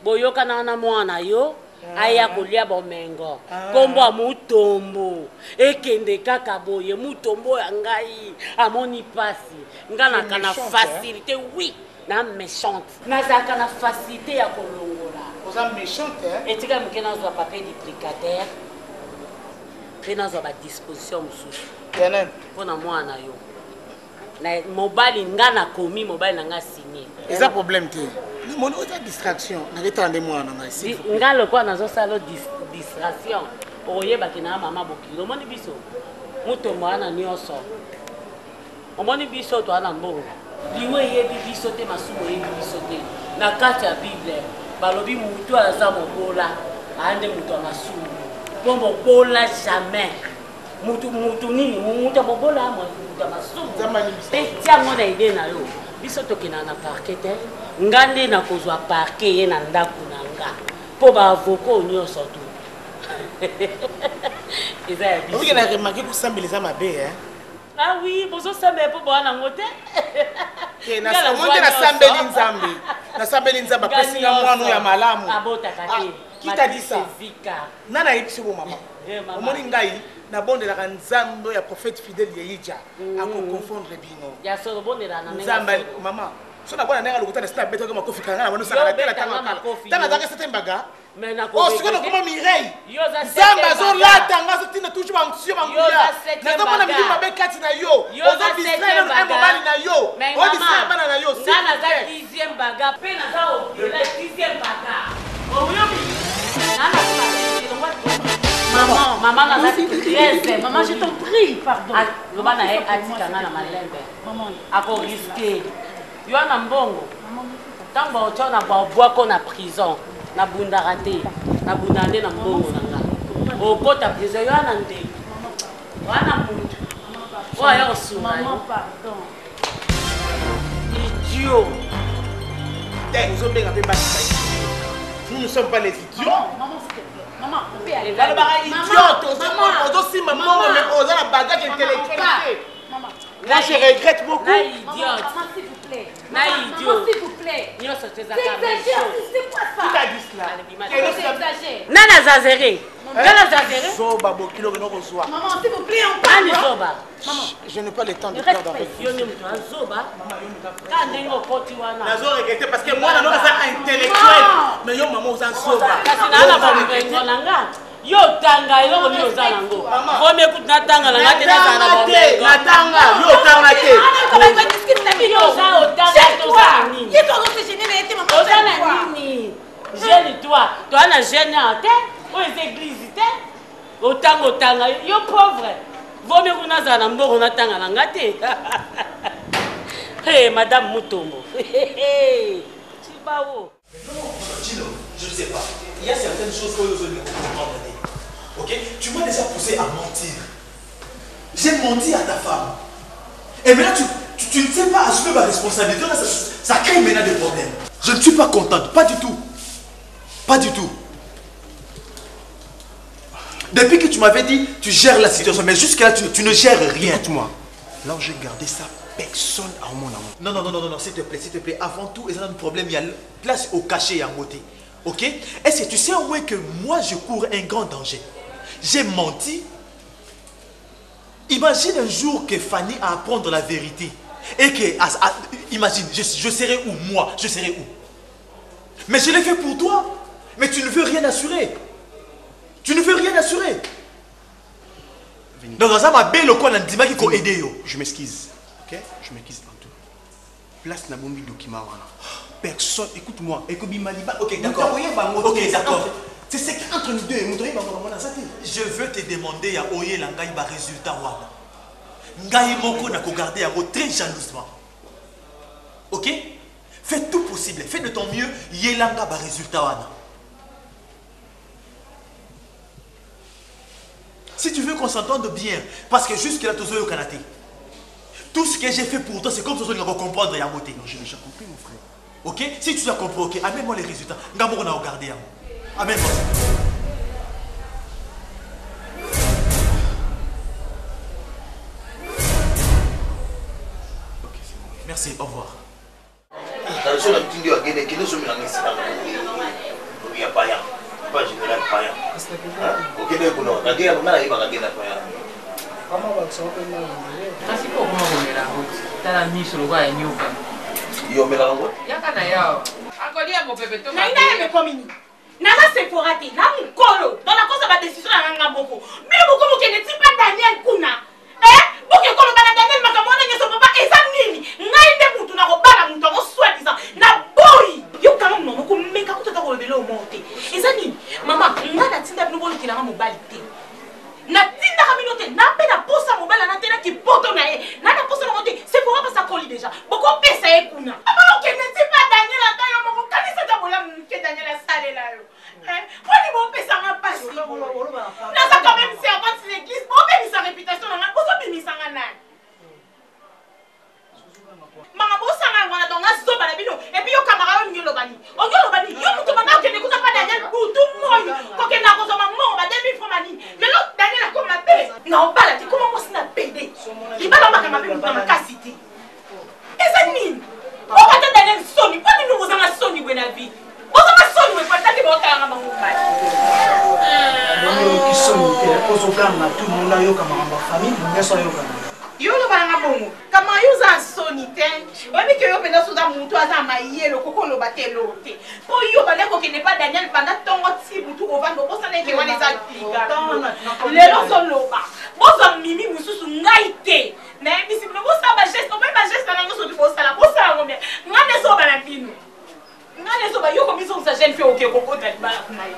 Boyokanaka na mwana yo aya kolia bomengo nkombo ya mutombo ekende kaka boye mutombo ya ngai amoni mpasi ngai naka na facilité oui na méchante nazalaka na facilité ya kolongola oza méchante etika moke nazwa papier duplicateur mpe nazwa badisposition mosusu mpo na mwana yo na mobali nga nakomi mobali na nga signe eza problème te namoni oza distraction naketala nde mwana na ngai nga lokola nazosala distraction okoyebaki na mama bokilo omoni biso motombo wana nyonso omoni biso toa na mbongo liwa eyebi biso te masumu eyebi biso te na kati ya bible balobi motu aza mobola aya nde moto ya masumu mpo mobola jamais mutu mutu nini mutu ya mobola mutu ya masumu mpe tia yango na ide na yo biso tokendaka na parke te nga nde nakozwa parke ye na ndako na nga mpo baavoko oyo nyonso tu eza ya biso na remarke kosambela eza mabe eh? ah oui bozosambela mpo boa nango te omoni te nasambeli nzambe nasambeli nzambe apesi nga mwana oyo ya malamu abotaka te ah, qui t'a dit ça nani ayebisi bo mama eh, omoni ngai nabondelaka nzambe ya prophète fidèle yeija mm. akoconfondre bino nzambe mama so nabona ndenge lokuta na sina abetaki makofi kanga na banosakana te na ntango ya kala ntango azalaki sete mbaga Oh, sikoyo nakoma mireille nzambe azolata nga azotinda toujours baonction banguya nazomona milimo mabe kati na yo ozodistraire nanu mobali na yo odistraire bana na yo Maman, maman, naza triste. Maman, je t'en prie, pardon. Ah, loba na ye atika nga na malembe. Ako risquer. Yo na mbongo. Ntango baotya na babwako na prison, nabundaka te. Nabundaka nde na mbongo na nga. Okota prison yo na ndeko. Wana mutu. Oyo aya kosunga yo. Idiot. Te, ozobenga mpe basi Nous ne sommes pas les idiots. balobaka idiot ozosimba mbongo mais oza na bagage intellectuel te Là, je regrette beaucoup. Na idiote. Maman, s'il vous plaît. Na idiot. Maman, s'il vous plaît. Nyonso Tu exagères, c'est quoi ça Qui t'a dit cela Tu exagères. Nana zazere. Nana zazere. Zoba bokilo que nokozwa. Maman, s'il vous plaît, on parle. Nani zoba. Maman, je n'ai pas le temps de perdre avec vous. Yo nde moto azoba. Ka ndenge okoti wana. Nazo regretter parce que moi nano aza intellectuel. Mais yo maman oza zoba. Kasi na na ba na nga. yo otanga eloko nini oza nango vomi ekuti natanga na nga te nazala na bomengo natanga yo otanga te oza otanga te oza na nini oza na nini jeune toi toa na jeune awa te oyo eza eglise te otanga otanga yo pauvre vomi kuna nazala na mbongo natanga na nga te hey, madame mutombo cibawo Chino, je ne sais pas. Il y a certaines choses que vous avez comprendre. Ok Tu m'as déjà poussé à mentir. J'ai menti à ta femme. Et maintenant, tu, tu, tu ne sais pas assumer ma responsabilité. Là, ça, ça crée maintenant des problèmes. Je ne suis pas contente. Pas du tout. Pas du tout. Depuis que tu m'avais dit, tu gères la situation, mais jusque-là, tu, tu ne gères rien. Écoute-moi. Là où j'ai gardé ça, personne à mon amour. Non, non, non, non, non, non, s'il te plaît, s'il te plaît. Avant tout, il y a un problème, il y a place au cachet et à côté. Ok Est-ce que tu sais au moins que moi, je cours un grand danger J'ai menti. Imagine un jour que Fanny a apprendre la vérité. Et que, imagine, je, je serai où Moi, je serai où Mais je l'ai fait pour toi. Mais tu ne veux rien assurer. Tu ne veux rien assurer. Donc, ça m'a belle quoi, ndima qui ko aider yo. Je m'excuse. Ok Je m'excuse en tout. Place na bombi document wana. Personne, écoute-moi. Ekobima liba. Ok, d'accord. Ok, d'accord. C'est ce qui entre nous deux. Moto yeba bango na zate. Je veux te demander ya oyela ngai ba résultat wana. Ngai moko na ko garder yango très jalousement. Ok Fais tout possible, fais de ton mieux, yelanga ba résultat wana. Si tu veux qu'on s'entende bien, parce que jusque là tozo yokana te. Tout ce que j'ai fait pour toi, c'est comme ça que comprendre yango te. Non, j'ai déjà compris mon frère. Ok Si tu as compris, ok, amène-moi les résultats. Nga moko na regarder yango. Amène-moi. Merci, au revoir. Attention na mtindi wa gene kende somela ngai esika ya paya pa général paya okende kuna kagena nga nayebaka gena paya kasi mpo okoma komela yango tala miso lokola ya nyoka yo omelaka yango yaka na yao akolia mopepe to na ngai ekomi nini naza sephora te na mokolo donc nakozwa badecision na nga moko bino moko mokende ti pa daniel kuna eh boke koloba na daniel makambo wana nyonso papa eza nini ngai nde mutu nakobala mutu yango soi-disant na boyi yo kanga monoko komeka kutu ata kolobela oyo moko te eza nini mama ngai natinda bino bolukelanga mobali te natindaka bino te na mpe na posa mobali ana te na kipoto na ye na na posa nango te sephora mpasi akoli deja bokopesa ye kuna papa okende ti pa daniel ata yo moko kanisa ata bolamu moke daniel asalela yo poni bopesanga mpasi naza quand même servante l'église bobebisa réputation na ngai bozobimisanga nani makambo osanga yango wana donc nazoba na bino epuis yo kamara yo olingi oloba nini olingi oloba nini yo moto banda okende kuta pa daniel butu moi kokenda kozwa mamongo ba 2000 franc manini lelo daniel akoma te na obala te koma mwasi na pede libala omakanga mpe moto na makasi te eza nini okata daniel soni mpo nini ozanga soni bwe na vie ozanga soni bwe pataki baotalanga bango mbali oyoki soni te ozoganga tout le monde ayoka makambo ya famille nyonso ayokana yo oloba nanga bongo kama yo oza soni te oyebi ke yo mpenza soza motu aza mayele okoki oloba te eloo te mpo yo banda kokende pa daniel banda ntongo ti butu ovanda obosana eke wana eza liga lelo ozoloba bozwa mimi mosusu ngai te nayebisi bino bosala bageste omoi bageste wana nyonso ti bosala bosala yango bien ngai nde ezoba na bino ngai nde ezoba yo komizongisa jeune fille oke kokota libala kuna yo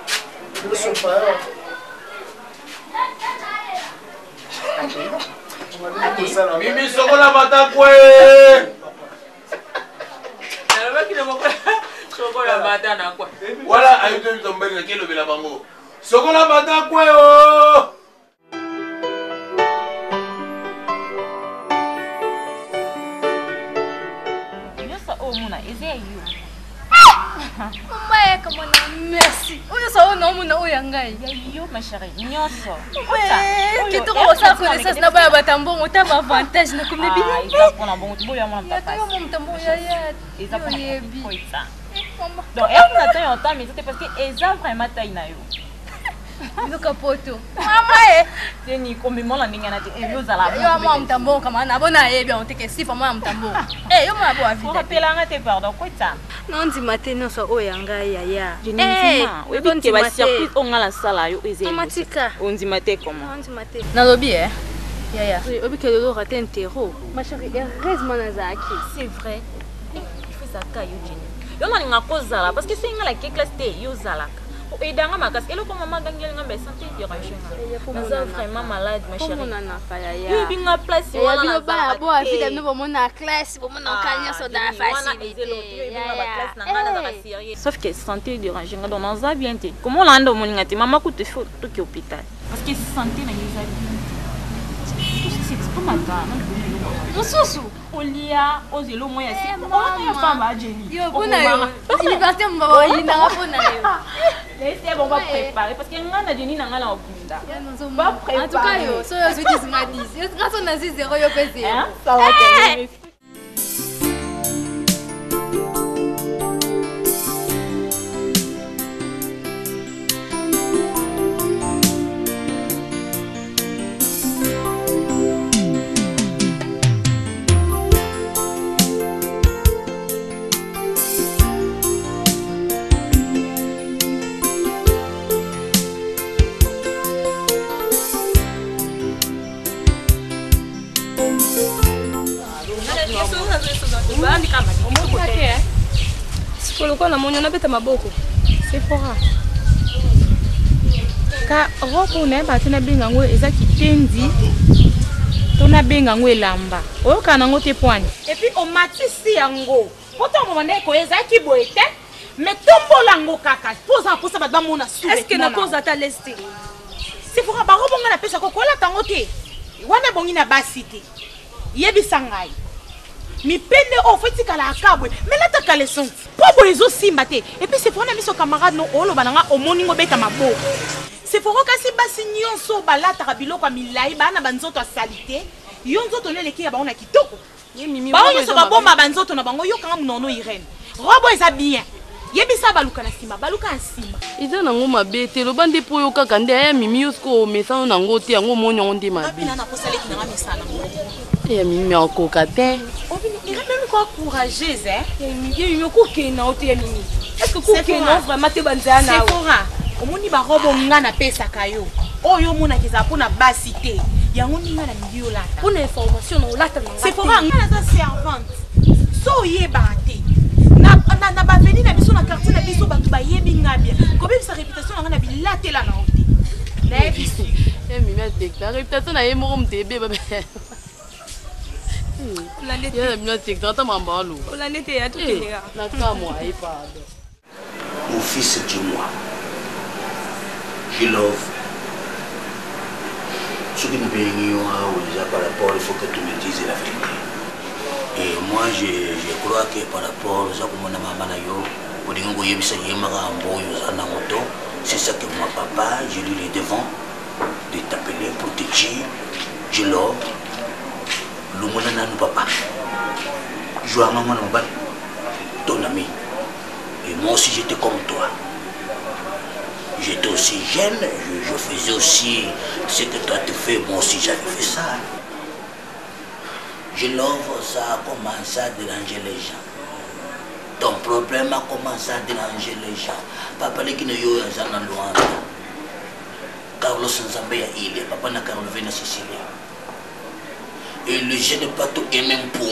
Mimi sokola matakwe. Nalobaki na moko sokola mata na kwa. Wala ayuto biso mbali na kelobela bango. Sokola matakwe o. Nyonso oyo omona eza ya yo. Mama ya kamona merci. Oyo nyonso oyo naomona oyo ya ngai. Ya yo ma chérie nyonso. Kitoko kosala connaissance na baya bato ya mbongo ta ba avantage na komne bino. Eza mpona bongo boyo ya mwana papa. Ya mwana mbongo ya ya. Eza mpona oyebi. Donc eya mpona temps ya otama eza te parce que eza vraiment taille na yo. Luka poto. Mama e. Teni komema na ndenge na te. Eh yo zala. Yo mwa mtambo kama na bona yebi on teke sifa mwa mtambo. Eh yo mwa bo avida. Rappela nga te pardon kweta. Non ndima te nyonso oyo ya ngai yaya. Eh oyebi ke ba surprise oyo nga nasala yo eza. Mama tika. Ondima te comment? Ondima te. Nalobi eh. Yaya. Oyebi ke lelo rate interro. Ma chérie heureusement nazalaki. C'est vrai. Eh, il faut zaka yo Jenny. Yo nalinga kozala parce que soki nga nake classe te yo ozalaka. Oedanga makasi eloko mama agangeli nga mbe santé dérange nga naza vraiment malade ma chérie omonanaka yaya yo yebi nga place wana bino bana bo avida bino bomona classe bomona ka nyonso dans facilité sauf que santé dérange nga donc naza bien te comment olanda omoni nga te mama kutu faut toki hôpital parce que santé na nga eza bien te tout ça c'est pas mata Mosusu. Olia ozela omoi ya se. Olata pamba Jenny. Yo mpona yo. Université mbaba oyinaka mpona yo. Laissez bon va préparer parce que nga na Jenny na nga na obunda. Va préparer. En tout cas yo, so yo 10 nga 10. Yo nga so na 0 yo pe 0. Ça va quand même. Sikoyo lokola namoni onabeta maboko Sephora ka robe oyo nayebaka te nabenga yango eza kitendi to nabenga yango elamba oyokaka nango te pwani epuis omatisi yango mpo ntango bobandaki koya ezalaki boye te mais tombola yango kaka mpo oza na mposa bato bamona estce nakoza ata lese te Sephora barobo ngai napesaka kolata yango te wana ebongi na basi te yebisa ngai mipende oyo fo etikala aka boye me lata caleçon mpo boye ezosimba te epuis Sephora na miso camarade no oloba na nga omoni ngo obeta maboko Sephora kasi basi nyonso balataka biloko ya milai baa na banzoto ya salite yo nzoto no eleki ya bango na kitoko bango nyonso babomba banzoto na bango yokanga monono Irène robo eza bien yebisa baluka na nsima baluka na nsima eza nango mabe te loba nde mpo yo kaka nde aya mimi yo sikoyo omesano nango te yango omoni yango nde mabe ya mimi akoka te courageuse hein mimi okokende na yo te ya mimi est ce que okokende na yo vraiment te banzela na yo Sephora omoni barobo nga napesaka yo oyo omonaka ezala mpo na basi te yango nde nga nalingi yo lata mpo na information na olata na Sephora nga naza servante so oyebaka te na, na, na baveni na biso na quartier na biso bato bayebi nga bien kobebisa réputation na nga na bilatela na yo te nayebi mimi adekla réputation na ye moko moto ebeba ya mimi adekla ata mamba aloba na kamwa ye pardon Mon fils, dis-moi. Je love. Ce qui nous bénit déjà par rapport, il faut que tu me dises la vérité. Et moi, je, je crois que par rapport aux maman na yo, olingi koyebisa ye makambo oyo oza nango to c'est ça que moi papa j'ai lu les devants de t'appeler pour te dire je love longola nanu papa zwanga mwana mobali ton ami Et moi aussi, j'étais comme toi. J'étais aussi jeune, je, je faisais aussi ce que toi tu fais, moi aussi j'avais fait ça. Je love, ça a commencé à déranger les gens. Ton problème a commencé à déranger les gens. Papa leki na yo aza na Luanda. Carlos Nzambe ya Ilia, papa na Carlo na Sicilia. Et le jeune pato et même pour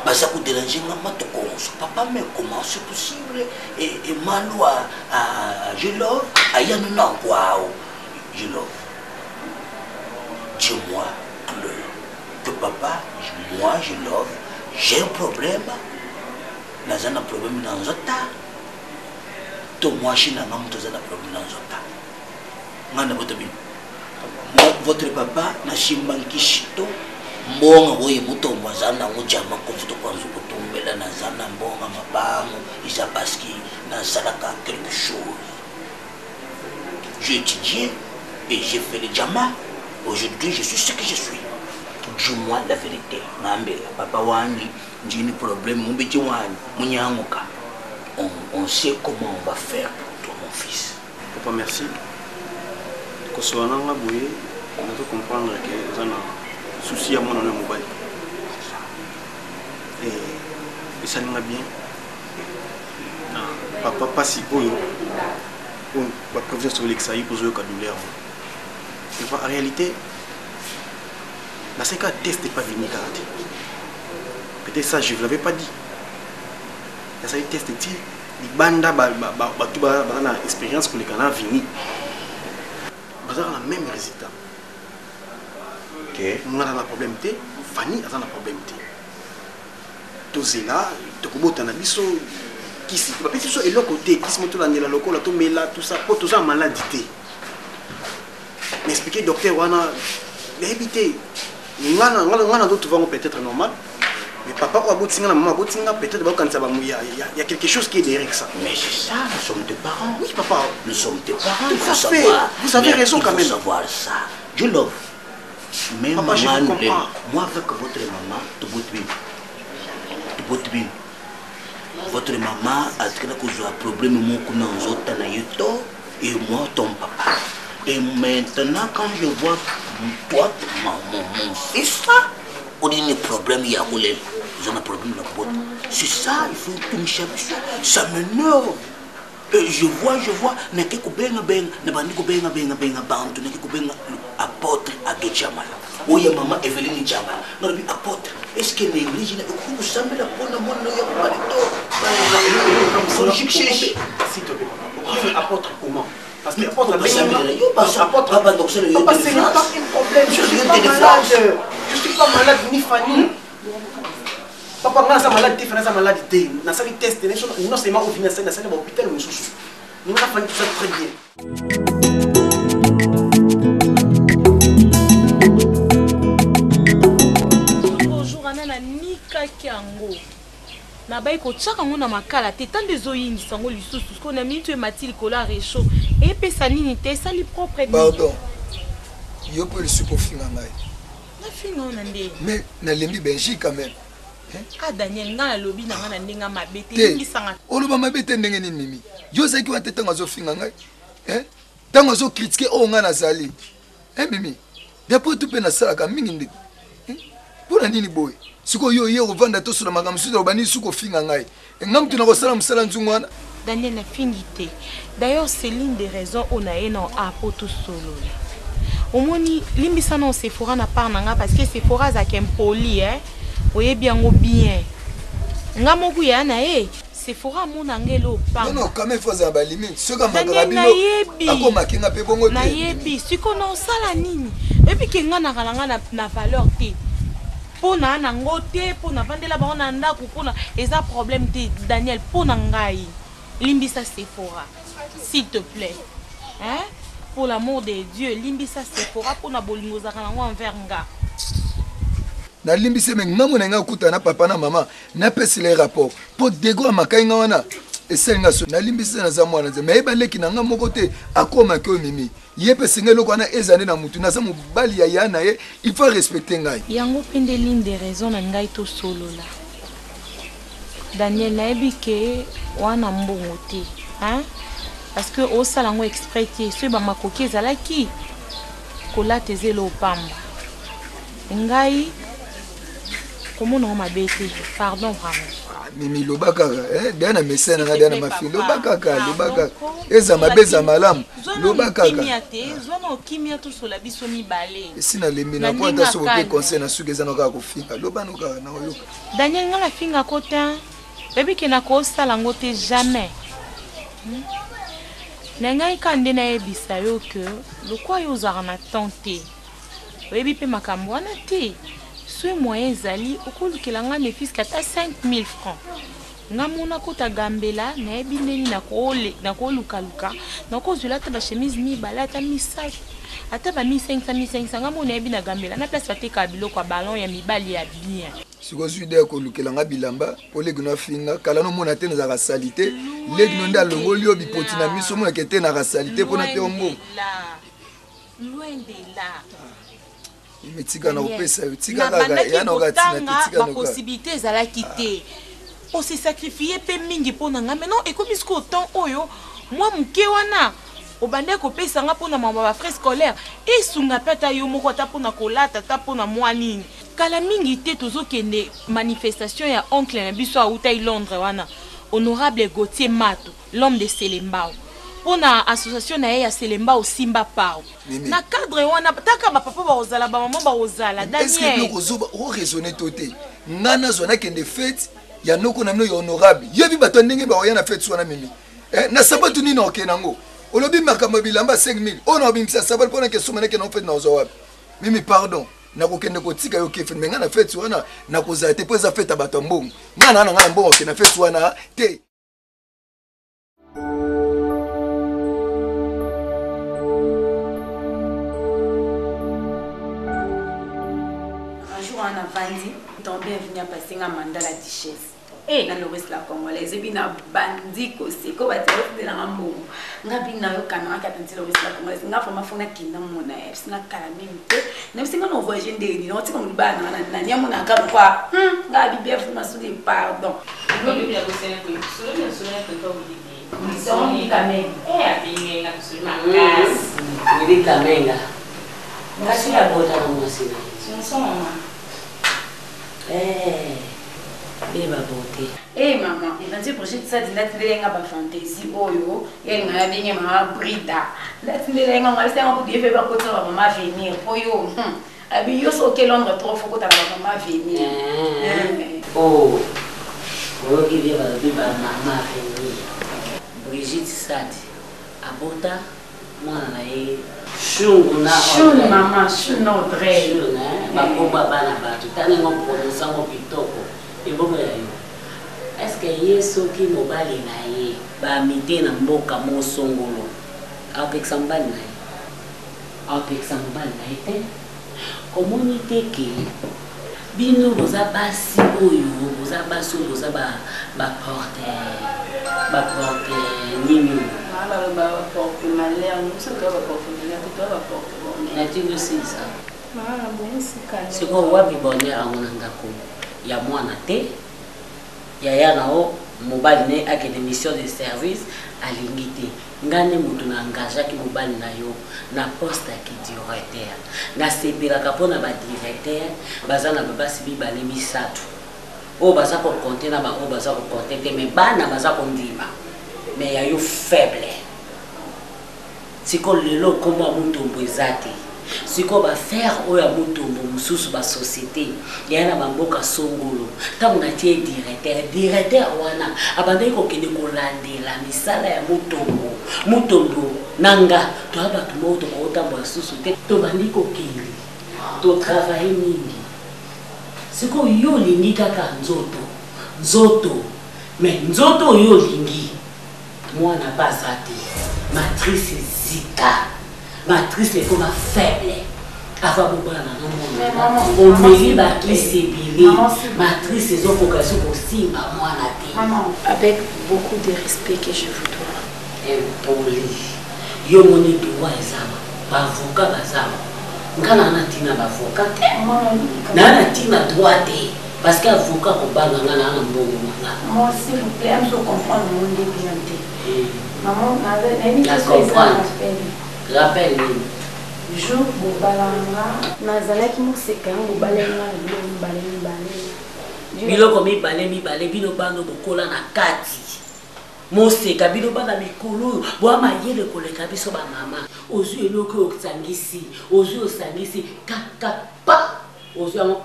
baza koderange nga matoko onso papa mais comment c'est possible et, et malu a, a, je love ayano na nkwao je love dis-moi pleure que papa moi je love j'ai un problème naza na problème na nzota to mwasi na nga moto aza na problème na nzota nga na bota bino votre papa nasimba nkisi to mbonga oyo mutombo aza nango jama kofuta kwanza kotumbela naza na mbonga mabango eza parceke nasalaka quelque chose j'ai étudié et j'ai fait le jama aujourd'hui je suis ce que je suis dis-moi la vérité ngambela papa wangi njini problème mubiti wangi munyanguka on, on sait comment on va faire pour toi mon fils Papa merci. Kosola na nga boye nazo comprendre que oza na souci ya mwana na mobali. Et esali nga bien. Na papa pasi oyo oyo ba prévision tolekisa ye kozoyoka douleur. Mais en réalité naseka test epa vini kaka te. Peut-être ça je ne l'avais pas dit. Nasali test ti libanda bato baza na expérience koleka na vini bazalaka na même résultat nga aza na problème te fani aza na problème te tozela tokobota na biso kisi bapesi biso eloko te kisi mo tolandela lokola tomela tout ça mpo toza maladi te na explike docteur wana nayebi te. Nga na nga na trouve yango peut-être normal. Mais papa oyo aboti nga na maman aboti nga peut-être bakokanisa ba ya ya quelque chose qui est derrière ça. Mais c'est ça, nous sommes tes parents. Oui papa. Nous sommes tes parents, Tout il faut à fait. savoir. Vous avez Mais raison quand Il même. faut savoir ça. Je love. Mais Papa, je maman, vous comprends. moi avec votre maman, toboti bino. Toboti bino. Votre maman atikala kozwa problème moko na nzoto na ye to et moi ton papa. Et maintenant quand je vois toi, mon, mon, mon fils, on a un problème ya kolela. Oza na problème na kobota. C'est ça, il faut tungisa biso. Ça m'énerve. Et je vois, je vois, nake kobenga benga, nabandi kobenga benga benga bantu, nake kobenga apôtre Ado Chamala. Oya mama Eveline Chamala. Nalobi apôtre, est-ce que na église na ekoki kosambela mpona mwana ya mobali to S'il te plaît, papa. Apôtre comment Parce que apôtre, apôtre, Papa, ce n'est pas un problème. Je suis pas malade. Je suis pas malade ni Fanny. Papa, nga naza malade te, Fanny aza malade te. Nasali test, non seulement ovini nasali nasali na hôpital mosusu. Nga na Fanny tout ça très bien. Bonjour ana nanikaki yango nabayi kotiaka yango na makala te tando ezoyindisa yango lisusu sikoyo na miniti oyo emati likolo ya rechaud epesa nini te esali propre Pardon. Yo mpe lisusu kofinga ngai. Nafinga yo na ndenge? Mais nalembi Belgique quand même. Ah Daniel, ngai nalobi na ngai na ndenge ya mabe te. Te. Limbisanga. Oloba mabe te ndenge nini Mimi? Yo ozalaki wana te ntango azofinga ngai. Hein? Ntango azocritiquer oyo ngai nazali. Hein Mimi? D'après tout mpe nasalaka mingi nde. Hein? Mpo na nini boye? Sikoyo yo oye kovanda tosola makambo mosusu oloba nini soki ofinga ngai? Ngai moto nakosala mosala nzungu wana. Daniel nafingi te. D'ailleurs c'est l'une des raisons oyo naye na a po tosolola. Omoni limbisa na Sephora na part na nga parce que Sephora azalaka impoli hein. Oyebi yango bien. Nga moko ya na ye Sephora amona nga elo pamba. Non non, quand même faut azala ba limite. Soki amakaka Daniel bino nayebi. akomaki nga mpe bongo te. Nayebi. Sikoyo na osala nini? Oyebi ke nga nakala nga na, na valeur te. Mpo na nango te, mpo na vandela bango na ndako, mpo na eza problème te Daniel, mpo na ngai. Limbisa Sephora. S'il te plaît. Hein? Pour l'amour de Dieu, limbisa Sephora mpo na bolingo ozalaka nango envers nga. Nalimbisi me ngambo na ngai okutana na papa na mama napesela ye rapport mpo dego amakai nga wana esali nga so nalimbisi naza mwana nzambe ayeba leki na nga moko te akomaki oyo mimi ye mpe esenga eloko wana eza nde na mutu naza mobali ya ya na ye il faut respecter ngai. Yango mpe nde l'une des raisons na ngai tosolola. Daniel nayebi ke wana mbongo te hein? Parce que osala yango exprès te soki ba makoki ezalaki kolata eza eloko pamba ngai komona yango mabe te pardon vraiment. Mimi loba kaka eh, deya na mesene na nga deya na mafi loba kaka loba kaka eza mabe eza malamu loba kaka kimia te zwa na okimia tosola biso mibale esi nalembi na po ata soki ope conseil na suki eza na kaka kofinga loba no kaka na oyoka. Daniel nga nafinga ko te oyebi ke nakosala yango te jamais. Na ngai kaka nde nayebisa yo ke lokwa yo ozalaka na temps te oyebi mpe makambo wana te soki moyen ezali okolukela nga ne fiske ata 5000 francs nga mona kota gambela nayebi ndeni nakolukaluka nakozwela ata bachemise mibale ata misato ata ba 1500 1500 nga mona nayebi na gambela na place batekaka biloko ya ballon ya mibali ya bien. Sikoyo ozwi ide ya kolukela nga bilamba mpo leki no afinga kala nomona te nazalaka salite leki no nde alongoli yo bipoti na miso omonake te naka salite mpo na te yo mbongo. Loin de là. Mais tika na kopesa yo tika kaka ya na okatina te tika ba possibilité ezalaki te o se sacrifier pe mingi mpo na ngai maintenant ekomi sikoyo temps oyo mwa moke wana obandaki kopesa nga mpo na mama ba frais scolaire esunga mpe ata yo moko ata mpo na kolata ata mpo na mwa nini kala mingi te tozokende manifestation ya oncle na biso awutai Londres wana honorable Gauthier Mato l'homme de Selembao mpo na association na ye ya Selembao Simba Pao na cadre wana taka ba papa bakozala ba maman bakozala Daniel est-ce que biloko zoba o raisonner to te nga nazwa nakende fete ya noko na bino ya honorable yebi bato ya ndenge bakoya na fete wana mimi eh, na sabatu nini okende yango olobi makambo ya bilamba 5000 oyo na obimisa sabatu mpo nake soma nake na fete nazwa wapi mimi pardon nakokende kotika yo kefe me ngai na fete wana nakozala te mpo eza fete ya bato ya mbongo ngai na na ngai na mbongo okende na fete wana te. Bienvenue apase nga mandat la duchesse na Loris la congolaise ebi na bandi koseka oyo bato batindelanga mbongo nga bi nayokanaka kaka tanti Loris la congolaise nga vraiment fo nakenda mona ye bisi nakala mingi te nayebisi nga na voyage ndenge nini otika molibala nanga na nani amonaka lokwa nga abi Bienvenue Masudi pardon. Willy Kamenga. Kasi abota na mwasi na ye. Eh, beba beauté. Eh maman, evanti Brigitte Sadi natindeli nga ba fantaisie oyo ye nga ya ndenge mama Brida. Natindeli nga nga senga kudu yefe ba kota ba mama venir po yo. Abi yo so ke Londres trop faut kota ba mama venir. Eh. Oh. Oyoki bien balobi ba mama venir. Brigitte Sadi abota mwana na ye Shungu na Shun mama, Shun Audrey. Shun eh, bakomba bana bato tala ngo prononce yango kitoko ebongo ya yo. Est-ce que ye soki mobali na ye bamite na mboka mosongolo akopekisa mobali na ye? Akopekisa mobali na ye te. Omoni te ke bino boza basi oyo boza basi oyo boza ba ba porte ba porte nini oyo natindi osilisa sikoyo wapi bonheur yango na ndako ya mwana te yaya na yo mobali ne akende mission de service alingi te Nga nde mutu na engageaki mobali na yo na poste ya ki directeur. Nasepelaka mpo na ba directeur baza na ba basi mibale misatu oyo baza ko compter na ba oyo baza ko compter te mais bana baza kondima mais ya yo faible. Sikoyo lelo kombo ya Mutombo eza te. Sikoyo ba affaire oyo ya Mutombo mosusu ba societe ya na ba mboka songolo tango na tie directeur, directeur wana abandaki kokende kolandela misala ya Mutombo. Mutombo na nga toya bato moko tokotambola susu te, tobandi kokende to travailler mingi. Sikoyo yo olingi kaka nzoto nzoto, mais nzoto oyo olingi mwana pe aza te, matrice ezika. Matrice ekoma faible avant bobala na mwana omeli bakisi ebele matrice ezokoka so kosimba mwana te. Avec beaucoup de respect que je vous dois. Impoli yo moni droit eza ba avocat baza nga na na ntina ba avocat te na na ntina droit te parce que avocat kobanga nga na na mbongo na nga. Maman s'il vous plaît azo comprendre ngo nde bien te. Maman nayebi Na te soki eza comprendre. rappel. Rappel nini? Jour bobala nga nazalaki moseka yango bobalaki nga na biloko mibale mibale. Biloko mibale mibale bino bana bokola na kati moseka bino bana mikolo oyo boa mayele koleka biso bamama ozwi eloko oyo osangisi ozwi osangisi kaka pa ozwi yango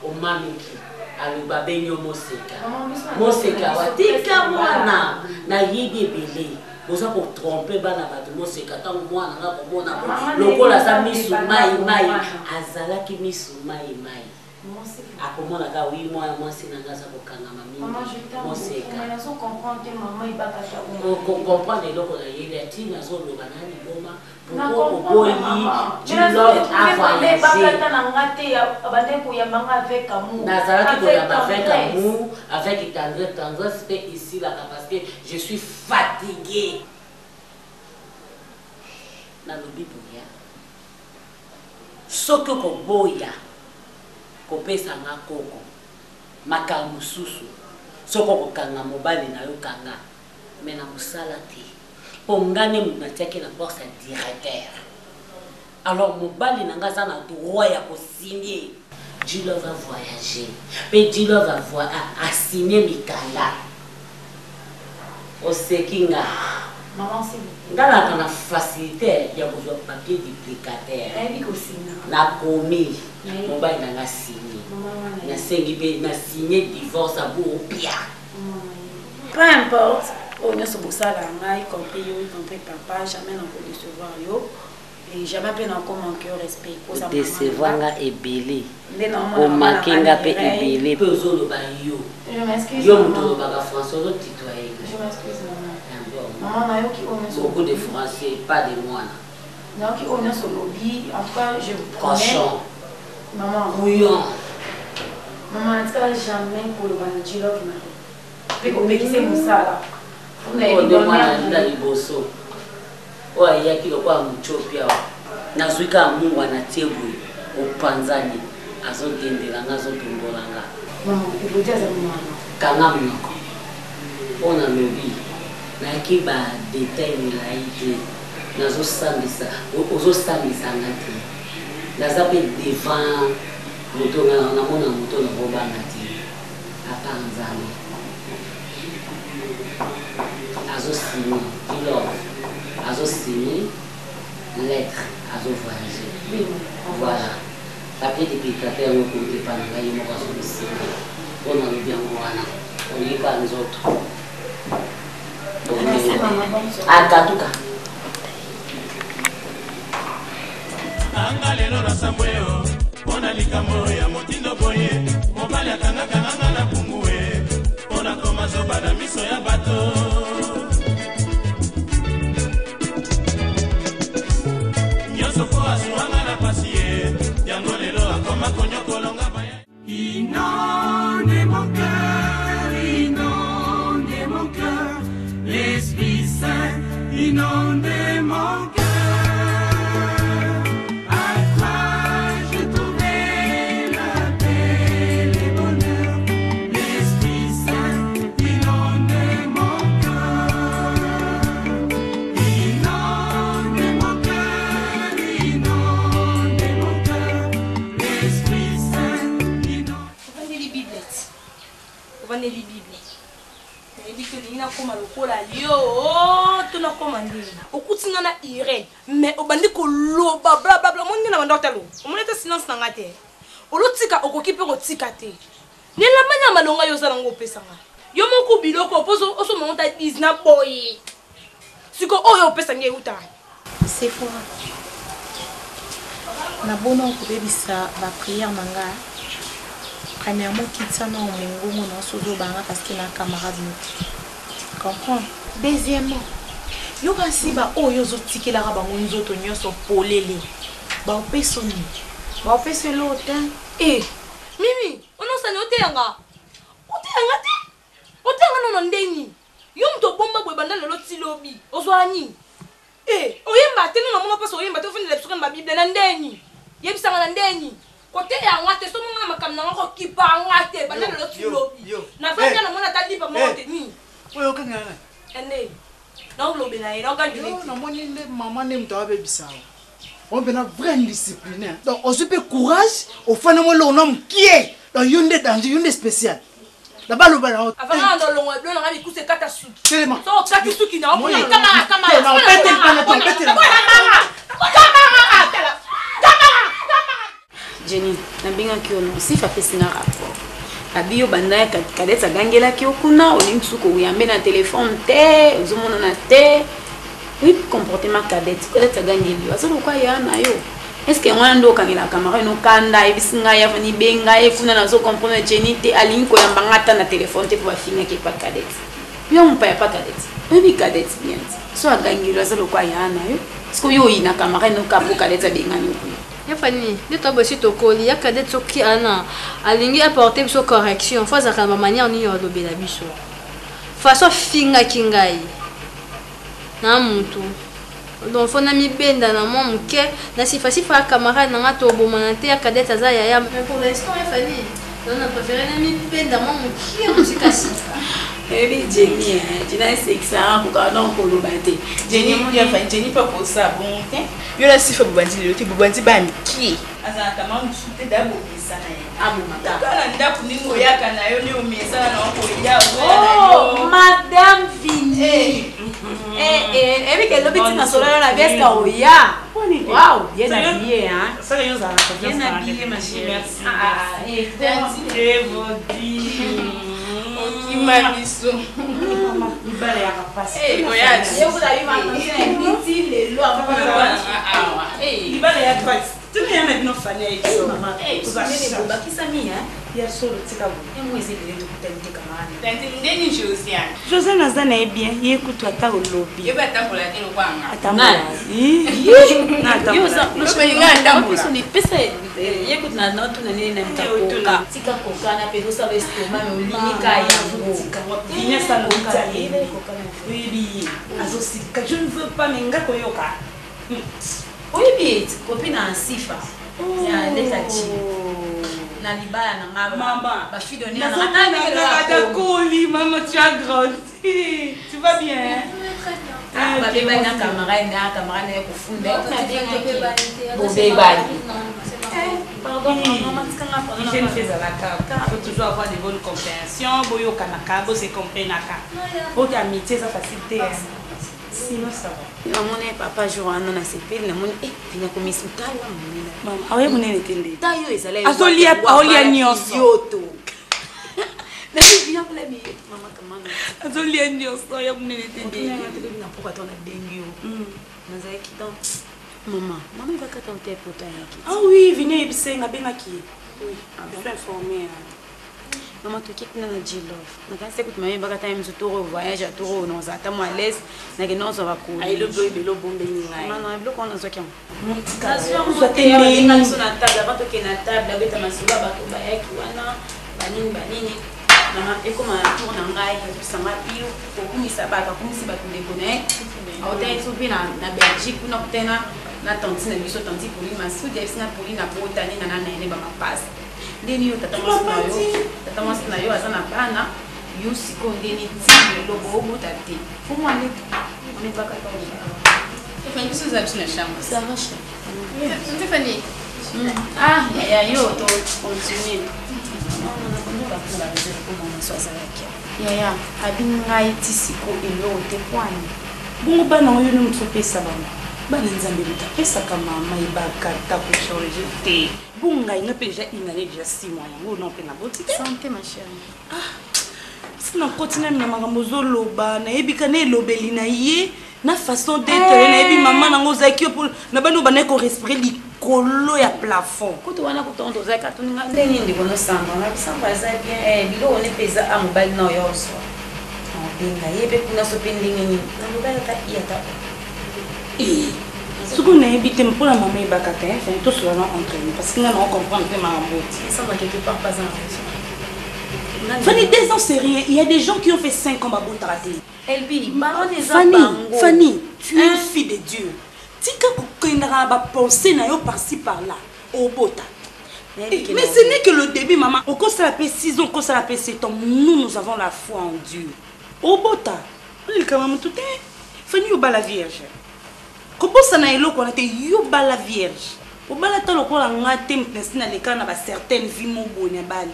Omamiki aloba abengi yo moseka moseka watika mwana nayebi ebele boza kotrompe bana bato moseka ntango mwana nga komona lokola aza misu mai mai azalaki misu mai mai akomona kaka wi mwana mwasi na nga aza kokangama mingi moseka okokomprendre eloko na yeli atina azoloba na liboma Pourquoi oboyi Djilove a voyager? Nazalaki koyamba avec amour, avec tendresse, tendresse mpe esilaka parce que je suis fatiguée. Nalobi boya soki okoboya kopesa nga koko makambo mosusu soki okokanga mobali na yo kanga mais na mosala te po nga nde moto natiaki na poste ya directeur alors mobali na nga aza na droit ya kosigne Djilove a voyage mpe Djilove a signe mikanda oseki nga nga nalaka na facilité ya kozwa papier duplicateur nakomi mobali na nga signe nasengi mpe na signe divorce aboopia Peu importe oyo nyonso bosala ngai, y compris yo, y compris papa, jamais nako décevoir yo et jamais mpe nako manque yo respect. Koza mama Odecevoir na nga ebele, Nde naomona mama na omanque nga nga mpe Mireille. ebele. Mpe ozoloba yo. Je m'excuse, Yo maman. moto olobaka français, ozo tutoyer nga. Je m'excuse maman. Ah bon. Maman nayoki oyo nyonso Beaucoup de olobi. français, pas de mwana. Nayoki oyo nyonso olobi, en tout cas je vous promets. Cochon. Maman. Couillon. Mama natikala jamais koloba na Jilove mabe mpe kopekisa ye mosala. Oyo nde mwana na liboso oyo ayaki lokola mutiopi awa nazwi kaka mungwa na tie boye opanzani azodendela nga azotombola nga. Mama Elodie aza mwana. Kanga monoko oyo nalobi nayaki ba detail milai te nazosambisa ozosambisa nga te naza mpe devant moto nga namona moto nakobanga te apart nzambe azosini dilove azosini lettre azovoyage voilà papier de dictateur yango ekouta epa na ngai ye moko azomisini mpo nalobi yango wana olingi kaka nzoto akatuka Anga lelo na sambwe yo mpo na likambo ya motindo boye mobali akangaka nanga na pungu e mpo na koma zoba na miso ya bato nyonso mpo azuwanga na pasi ye yango lelo akoma konyokolonga baya Inonde mon cœur, inonde mon cœur, l'Esprit Saint, inonde mon cœur. À toi je trouverai la paix, le bonheur, l'Esprit Saint, inonde mon cœur. Inonde mon cœur, inonde mon cœur, l'Esprit Saint, inonde. Ovandeli Bible ti. Ovandeli Bible. Nayebi te olingi nakoma lokola yo to nakoma ndenge. Okuti nga na Irène mais obandi koloba blablabla omoni nde na banda kotala omoni ata silence na nga te. Olotika okoki mpe kotika te. Nelamba nyama malonga yo oza nango opesa nga. Yo moko biloko mpo osomba ngo ta 10 na boye. Siko oyo opesa nga euta wapi? Sephora, nabona okobebisa ba prière na nga. Premièrement, kitisa nao mongongo na yo soki ozobanga parce que na camarade no te. Comprendre? Deuxièmement, yoka nsi ba oyo ozotikelaka bango nzoto nyonso polele. Baopesa nini? Baopesa eloko te. Eh, Mimi, onosani oteya nga. Oteya nga te. Oteya nga nono ndeni. Yo moto obomba boye banda lelo ti lobi. Ozwaka nini? Eh, oyemba te nono mona mpasi oyemba te ofandela biso kaka na babible na ndeni. Yebisa nga na ndeni. Koteya nga te somo nga na makambo na nga kokipa nga te banda lelo ti lobi. Nafandi na mona ata lipa moko te nini? Oyo okangela nani? Ya ndeni. Naolobela ye, naokangela ye. Namoni nde mama nde moto abebisa yo. Oyo mpena vrai indisciplinaire. Donc ozwi mpe courage ofandi mwa eloko na mokie. Donc yo nde danger, yo nde spécial. Na baloba na yo. Avant nga ndolongo bilo na nga mikusa ekata suki. Telema. So okati suki na Moye. yo kamara kamara. Te, na obeteli pana te, obeteli. Kamara. Kamara. Tala. Jenny, nabengaki yo non sifa apesi nga rapport abi yo banda ya cadette agangelaki yo kuna olingi susu koyambe na telefone te ozomonana te oui comportement cadette cadette agangeli yo aza lokwa ya na yo est ce que yango wana nde okangela camarade no kanda ayebisi ngai afani benga ye kuna nazo comprendre Jenny te alingi koyamba nga ata na telefone te mpo bafingaki epa cadette yo mopaya pa cadette oyebi cadette bien te so agangeli yo aza lokwa ya na yo sikoyo yo oyina camarade no kapo cadette abengani yo kuna Ya Fanny, nde toa bosi tokoli, ya cadette soki ana alingi apporter biso correction, faut azalaka na ba manière nini alobela biso. Façon afingaki ngai na mutu. Donc faut namibenda na mwa moke, na sifa sifa ya camarade na nga tobomana te, ya cadette aza yaya. Mais pour l'instant ya Fanny, donc na préféré namibenda mwa moke mosika sifa. Ebi Jenny, Jenny asekisaka koka donc koloba te. Jenny, Jenny mpe akosa bongo te. Yo na sifa bobandi lelo te bobandi bana mikie. Azalaka ma mosusu te da bomesana ye. Abomaka. Kaka na ndako ndenge oyaka na yo nde omesana na okoya ozoya na yo. Oh, Madame Vini. Eh eh, ebi ke lobi tina solo na biesta oya. Waouh, bien habillé hein. Ça yo za Bien habillé ma chérie. Merci. Ah, ah, eh, Merci. Okima biso. Libala ya pasi. Eh, oya. Yo vous avez ma attention, lelo Libala ya pasi. Tuni ya na bino Fani ayebi Eh, so. mama, eh, Oza biso ndenge charge. bobakisami, hein? Ya solo tika boye. Yango eza ebele tokutani te camarade. Tante ndeni Josiane. Josiane aza na ye bien, ye kutu ata olobi. Ye batambola te lokola nga. Atambola. Pesa ye kutu na natuna nini na mtakoka. Tika koka na pe osala estomac mais olingi ka yango. Vinya sala oyebi ye azosilika je ne veux pas mais nga koyoka. Oyebi ete kopi na sifa ya leta chi na libala na nga Maman, bafidone Koli, maman, tu as grandi. Tu vas bien? Ah, babebani na camarade na camarade na ye kofunda ye kuna abengaki bobebani. Pardon, maman, tikanga, pardon. Hygiène fait ezalaka. Faut toujours avoir de bonnes compréhensions. Boyokanaka, bose comprenaka. Ok, amitié eza facile te. hein. Sinon ça va. Namoni papa jour wana nasepeli, namoni e pina komisi tala monene. Mama, aoye monene te nde. Ta yo ezala Azolia aolia nyonso. yoto. Mama kamana. Azolia nyonso ya monene te nde. Na pokwa to nabengi yo. Nazalaki donc mama, mama ebakata hotel poto ayaki. Ah oui, vini ayebisa ye ngabengaki ye. Oui, je suis informée. Mama, toki kuna na Jilove, nakanisi kutu mama ebakata ye mosu toro voyage ya toro oyo naozala ata mwa alaise nakende ozwa bakoli. Ayelobi oyo ebele obombeli ngai. Mama, biloko wana nazwaki yango. Ozwa te ndeni. Biso na table avant tokende na table abeta masolo ya bato bayaki wana banini banini. Mama, ekoma na tour na ngai azobisanga pilo kokumisa bato, akumisi bato ndeko na ye aotali biso mpe na Belgique kuna kutena na tanti na biso, tanti Pauline Masudi. Ayebisi na Pauline abotani na nana yene bamapasi ndeni yo tata mwasi na yo, tata mwasi na yo aza na bana yo sikoyo ndeni ti lelo boobota te fo mwa leka amebaka. Stéphanie, biso eza biso na chambre. Ça va, chef. Stéphanie. Ah, yaya, yo to continue. Yaya, abi ngai ti siko eloko te kwani. Bongo bana oyo nde moto opesa bango bana, Nzambe moto apesaka. Mama ebakata kochange te. Bongo ngai nga mpe déjà une année, déjà 6 mois yango non mpe naboti te. Santé, ma chérie. Si nakoti nani na makambo ozoloba, nayebi ka na elobeli na ye na façon d'être ye, nayebi mama nango ozalaki yo mpo na bana oyo bandaki korespire likolo ya plafond. Kutu wana kutu wana tozalaki atuninga ndenge ndeko nosamba na bisambo aza bien, eh, biloko ne mpe eza a mobali na oyo ozwa obenga ye mpe kuna so mpe ndenge nini na mobali ata i ata. Soki nayebi te mpona mama ebaka te, fai tosola na entre nous parce que nga na comprendre te makambo ti. Esamba quelque part pas en raison. Fanny, 2 ans c'est rien. Il y a des gens qui ont fait 5 ans babotaka te. Elbi, baron eza Fanny, bango. Fanny, tu es une fille de Dieu. Tika kokendaka na bapense na yo par-ci par-là. Obota. Nayebi ke Mais ce n'est que le début, maman. Okosala pe 6 ans, okosala pe 7 ans. Nous, nous avons la foi en Dieu. Obota. Likambo motu te. Fanny, obala vierge. Kobosana eloko wana te, yo bala vierge. Obala ta lokola nga te, moto nasi naleka na bacertaine vie moboni abali.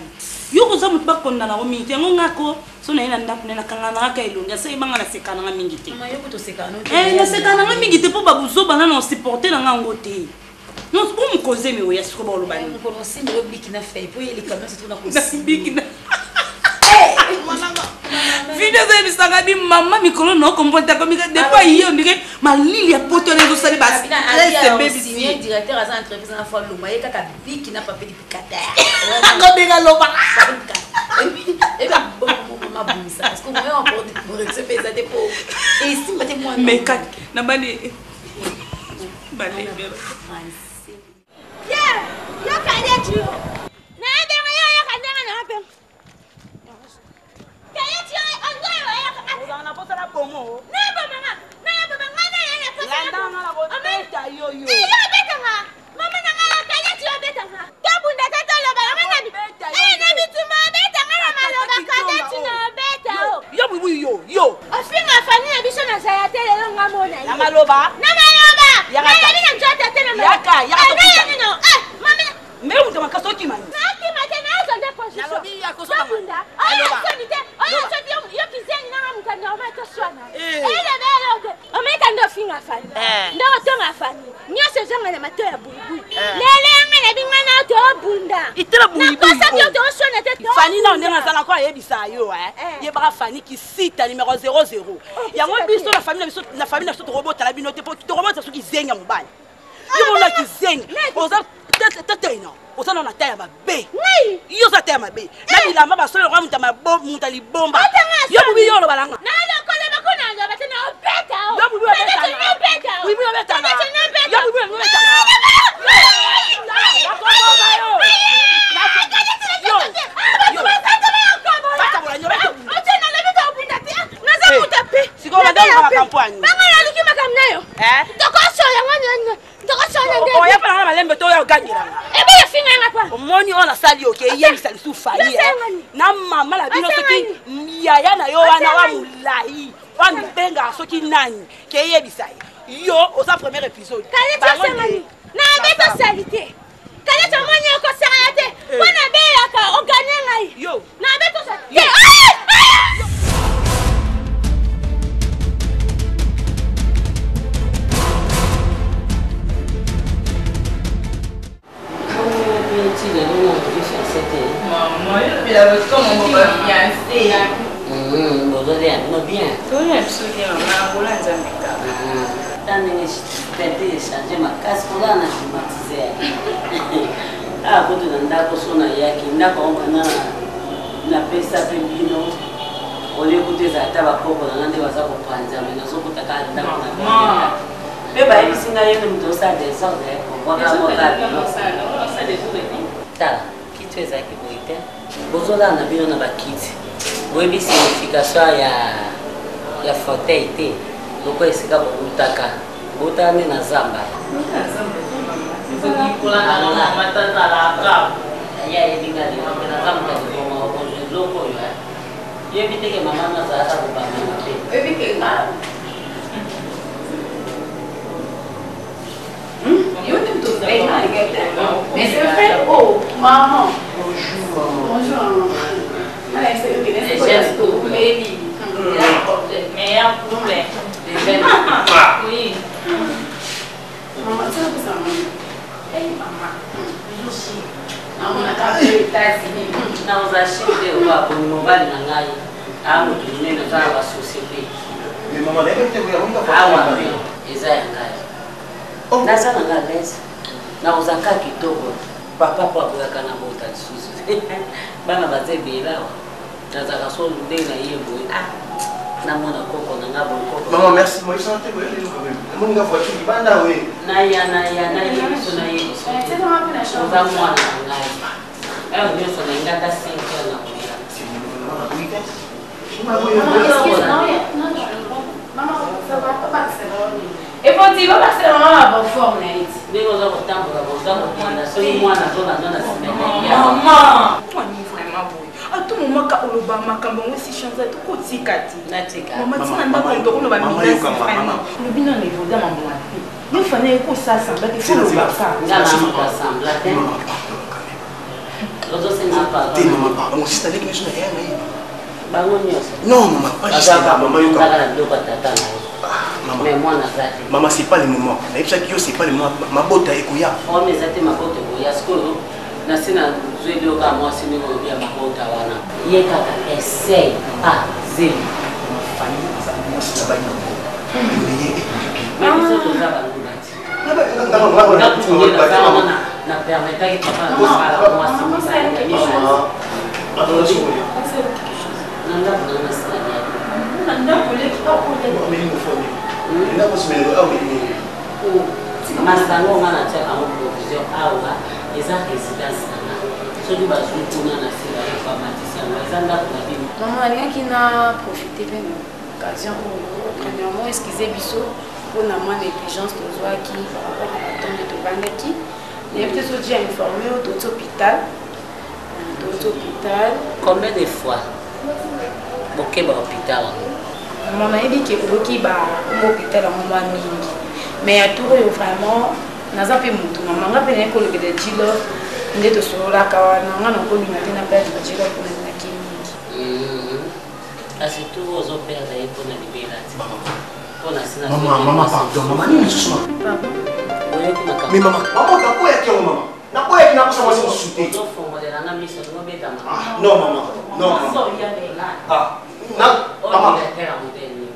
Yo koza moto bakondana ngo mingi te, yango nga ko so na ye na ndako na ye nakanga na kaka elongi asa yebanga naseka nanga mingi te. Mama, yo kutu oseka no te. Eh, naseka nanga mingi te mpo babuzoba nana osupporte nanga yango te. Non, po mokozemi oya sikoyo baoloba nini? Mokolo osimbi yo biki na fei po ye likambo nyonso tuna. Biki na video ezoyebisaka bi mama mikolo na okomprendre te akomi depuis aye ondire malili ya poto wana ezosali bastress ebebisi. Directeur aza entreprise na fois longwa ye kaka biki na papier dipikata. Akobenga loba. Mabongisa parce que moyen apporte correction mpe eza te po esimba te mwana. Mais kaka na bani balebe. Yoka neti yo nayebenga yo, yoka ndenge nayobenga kayeti yo. Nayebomanga, nayeboma ngai naye yo obetanga mama na ngai. Kayeti yo obetanga, tobunda te, toloba na bituma obetanga na maloba. Kadeti na obeta o. Yo buibui yo yo. Ofinga Fani na biso na zala te lelo nga mona ye. Na maloba. Na maloba. Yaka. Nayebi na nzoto te na maloba. Yaka, yaka, Eh, tokuta. nayebi no. Eh, mama. Me moto makasi okimani. Nakima te, nazwa nde position. Nalobi ya kozonga. Tobunda. Oyo Aloba. soni te, oyo Loba. soni yo yo kizengi nanga moto normal toswana. Eh. Eloba eloko te. Omeka nde ofinga Fani. Eh. Nde otonga Fani. Nyonso ezonga na matoi ya buibui. Eh. Lelo yanga na binga na tobunda. Itela buibui. Nakosaki yo toswana te. Fani na ndenge azala ko ayebisa yo, eh. Yebaka Fani kisita numéro 00. Yango biso na famille na biso, na famille na biso tokobotala bino te po tokobota soki zenga mobali. Yo mona kizengi. Oza tete na. Oza na ta ya mabe. Yo oza ta ya mabe. Na bilamba basolo kwa muta mabo muta libomba. Yo bubi yo loba langa. Na lokolo bakona loba te na obeta o. Yo bubi obeta. Bubi obeta. Yo bubi obeta. Bangaluki makambo na yo tokosola oya mpe nanga malembe to oya ogangelanga ebele finga yanga pa omoni oyo nasali oke eyebisa lisusu fali na mama na bino soki yaya na yo wana wa molai wa mibengaka soki nani ke eyebisa ye yo oza premier épisode na beta salite kaleti omoni okosakana te mpo nabelaka oganye ngai na beto salite Bozolia bino bien. Tolia biso bien mama, angola nzambe kaka. Ta ndenge tente echange makasi kolala na climatiseur. Awa kutu na ndako so nayaki ndako yango banda napesa mpe bino olie kutu ezala ata bakoko na nga nde baza kopanza me nazokuta kaka ndako na bango mpe bayebisi ngai ye nde moto osala desordre obwaka moka bino tala kiti oyo ezalaki boye te bozolala na bino na bakiti boyebi signification ya ya fauteuil te lokola esika bowutaka bowutaka nde na zamba ye ayebi nga lelo mpe naza moto ya liboma okozwa eloko oyo yebi teke mama nazalaka kobangana te Mais c'est vrai, oh, maman. Bonjour, maman. Bonjour, maman. Meilleur problème. Oui. Maman, tu sais ça, maman. Hey, maman. Naoza chef te oyo aboni mobali na ngai aa moto monene aza na basociété awa mpe eza ya ngai naza na ngai lese nakoza kaka kitoko papa mpo aboyaka na bota lisusu bana baza ebele awa nazalaka so ndenge na ye boye ah namona koko na nga boye koko Maman, merci. Moi, je sentais que quand même. Mon gars, voiture, il banda, oui. Naya, naya, naya, biso na ye biso. Oza mwana na ngai. Heure nyonso na ngai ata 5 heures na koya. Eboti babakisela mama ba bonforme na ye ti. Ndenge oza kotambola boza kokenda soki mwana azolanda na nsima mama vraiment boye atu mama ka oloba makambo yango esi change tokotika te mama ntina ndako moto okoloba minasi vraiment olobi nano evoda mambo mabe yo fana ye kosala sembla te fo olobaka Te mama pardon, si t'avais nyonso na ya na ye. Bango nyonso. Non mama, pas juste là, mama yoka. Bazaka na biloko ya tata na yo. Mama. Mais mwana aza te. Mama, c'est pas le moment. Nayebisaki yo c'est pas le moment. Mabota ekoya. Problème eza te mabota ekoya sikoyo nasi nazweli yo kaka mwasi ndenge olobi ya mabota wana ye kaka essaye a zeli. Famille aza mwasi na bani yango. Mais ye ekoki. Mais biso toza baluba ti. Na permetaki papa na kosala mwasi mibale ya mibale. Na ndako na nga sina liaki. Na ndako oleki Masanga nga natiaka yango provision awa eza résidence na nga. Soki bazwi kuna na se bakofamatisa yango eza ndako na bino. Maman nalingaki na profite mpe na occasion oyo premièrement excuse biso mpona mwa négligence tozwaki par rapport à baton nde tovandaki nayebi te soki informe oyo touti hôpital touti hôpital Combien de fois bokeba hôpital yango? Maman nayebi ke oyoki bakombo hôpital yango mwa mingi mais ya tour oyo vraiment naza mpe motu mama nga mpe naye kolobela jilove nde tosololaka wana nga nakolinga te na perdre jilove mpona naki mingi Kasi tour ozo perdre ye mpona libela ti. Mpona sina Maman, maman, pardon, maman, nini lisusu ma? Oyoki makambo. Mais maman, maman, naboyaki yango mama. Naboyaki nakosa mwasi mosusu te. Ozofongolela nga miso nobetama. Non maman, non maman. Ah, na mama. Oyo modèle nini?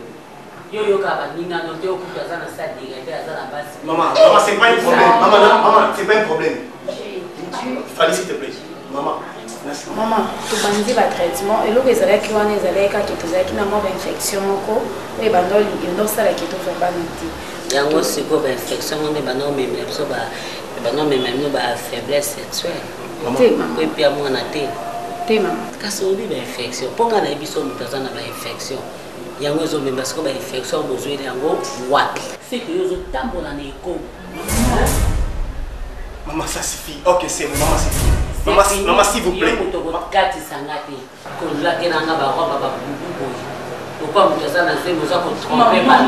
Yo yoka baninga no te okuta aza na sa directeur aza na basi. Maman, maman, c'est pas un problème. Maman, non, maman, c'est pas un problème. Fally, s'il te plaît. Maman. Mama, tobandi batraitement eloko ezalaki wana ezalaki kaka tozalaki na mwa bainfection moko oyo ebanda ebanda osalaki tozwa bana te. Yango sikoyo bainfection ngo nde banda omemela biso banda omemela bino ba faiblesse sexuelle. Te mama. Po epia mwana te. Te mama. Kasi olobi bainfection mpo ngai nayebi so moto aza na bainfection yango ezomema sikoyo bainfection bozweli yango wapi? Seke yo ozotambola na ekobo. Maman, ça suffit. Ok, c'est bon, maman, c'est fini. Maman, maman, s'il vous plaît. Yo moto okokatisa nga te kolakela nga baroba babubu boye lokola moto aza na zemi oza kotrompe vraiment.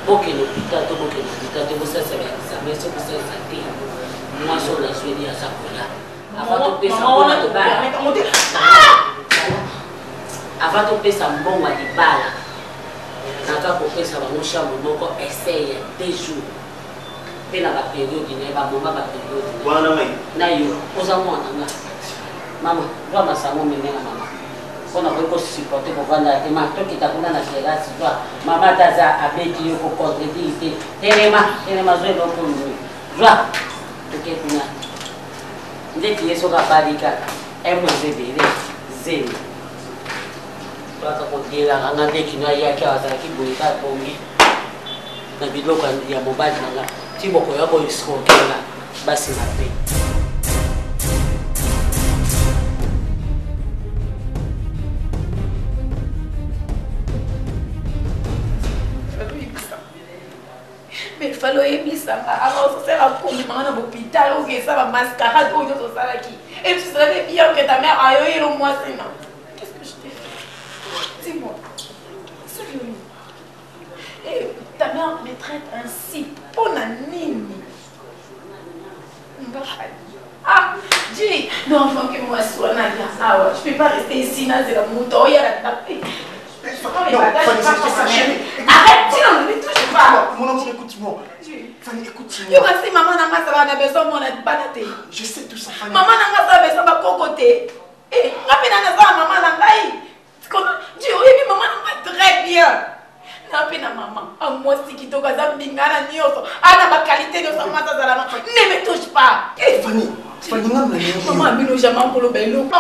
Bokende hôpital to bokende hôpital te bosalisa baexamen soki kosalisa te mwasi oyo nazweli aza koya avant topesa mbongo ya libala avant topesa mbongo ya libala naza kopesa bango chambre moko essai ya 2 jours mpe na baperiode na ye bamoma baperiode na yo oza mwana nga mama zwa masango omemela mama mpo nakoki kosupporte kovanda te ma tokita kuna na terrasse zwa mama ata aza abeti yo kocontredire te telema telema zwa eloko oyo zwa toke kuna ndeti ye soki abali kaka emo eza ebele zemi kaka kodelaka nga nde kino ayaki awa azalaki boye kaka bongi na biloko ya mobali na nga ti bokoya koescroke nga basi mabe. Mais fallait oyebisa nga avant osala komema nga na bopital oyo eza ba mascarade oyo nyonso osalaki. Et tu savais bien que ta mère ayoyelo mwasi na. Qu'est-ce que je t'ai fait? Dis-moi. Sérieux. Et ta mère me traite ainsi. Pona nini? Nga Ah, dis, non, faut que moi sois là. Ah, je peux pas rester ici, nazela moto oyo na Non, Fanny, c'est ça, chérie. Arrête, tu ne me touches pas. Mon amour, écoute-moi. Fanny, écoute-moi. Yo kasi mama na nga azala na besoin mwana bana te. Je sais tout ça, Fanny. Mama na nga azala besoin bakoko te. Eh, nga mpe na nazala mama na ngai. Dieu oyebi mama na nga très bien. Na mpe na mama amwasi kitoko aza mbinga na nyonso ana bakalite nyonso mwasi azala na ne me touche pas. Fanny, Fanny, nga na mama abino jamais koloba eloko.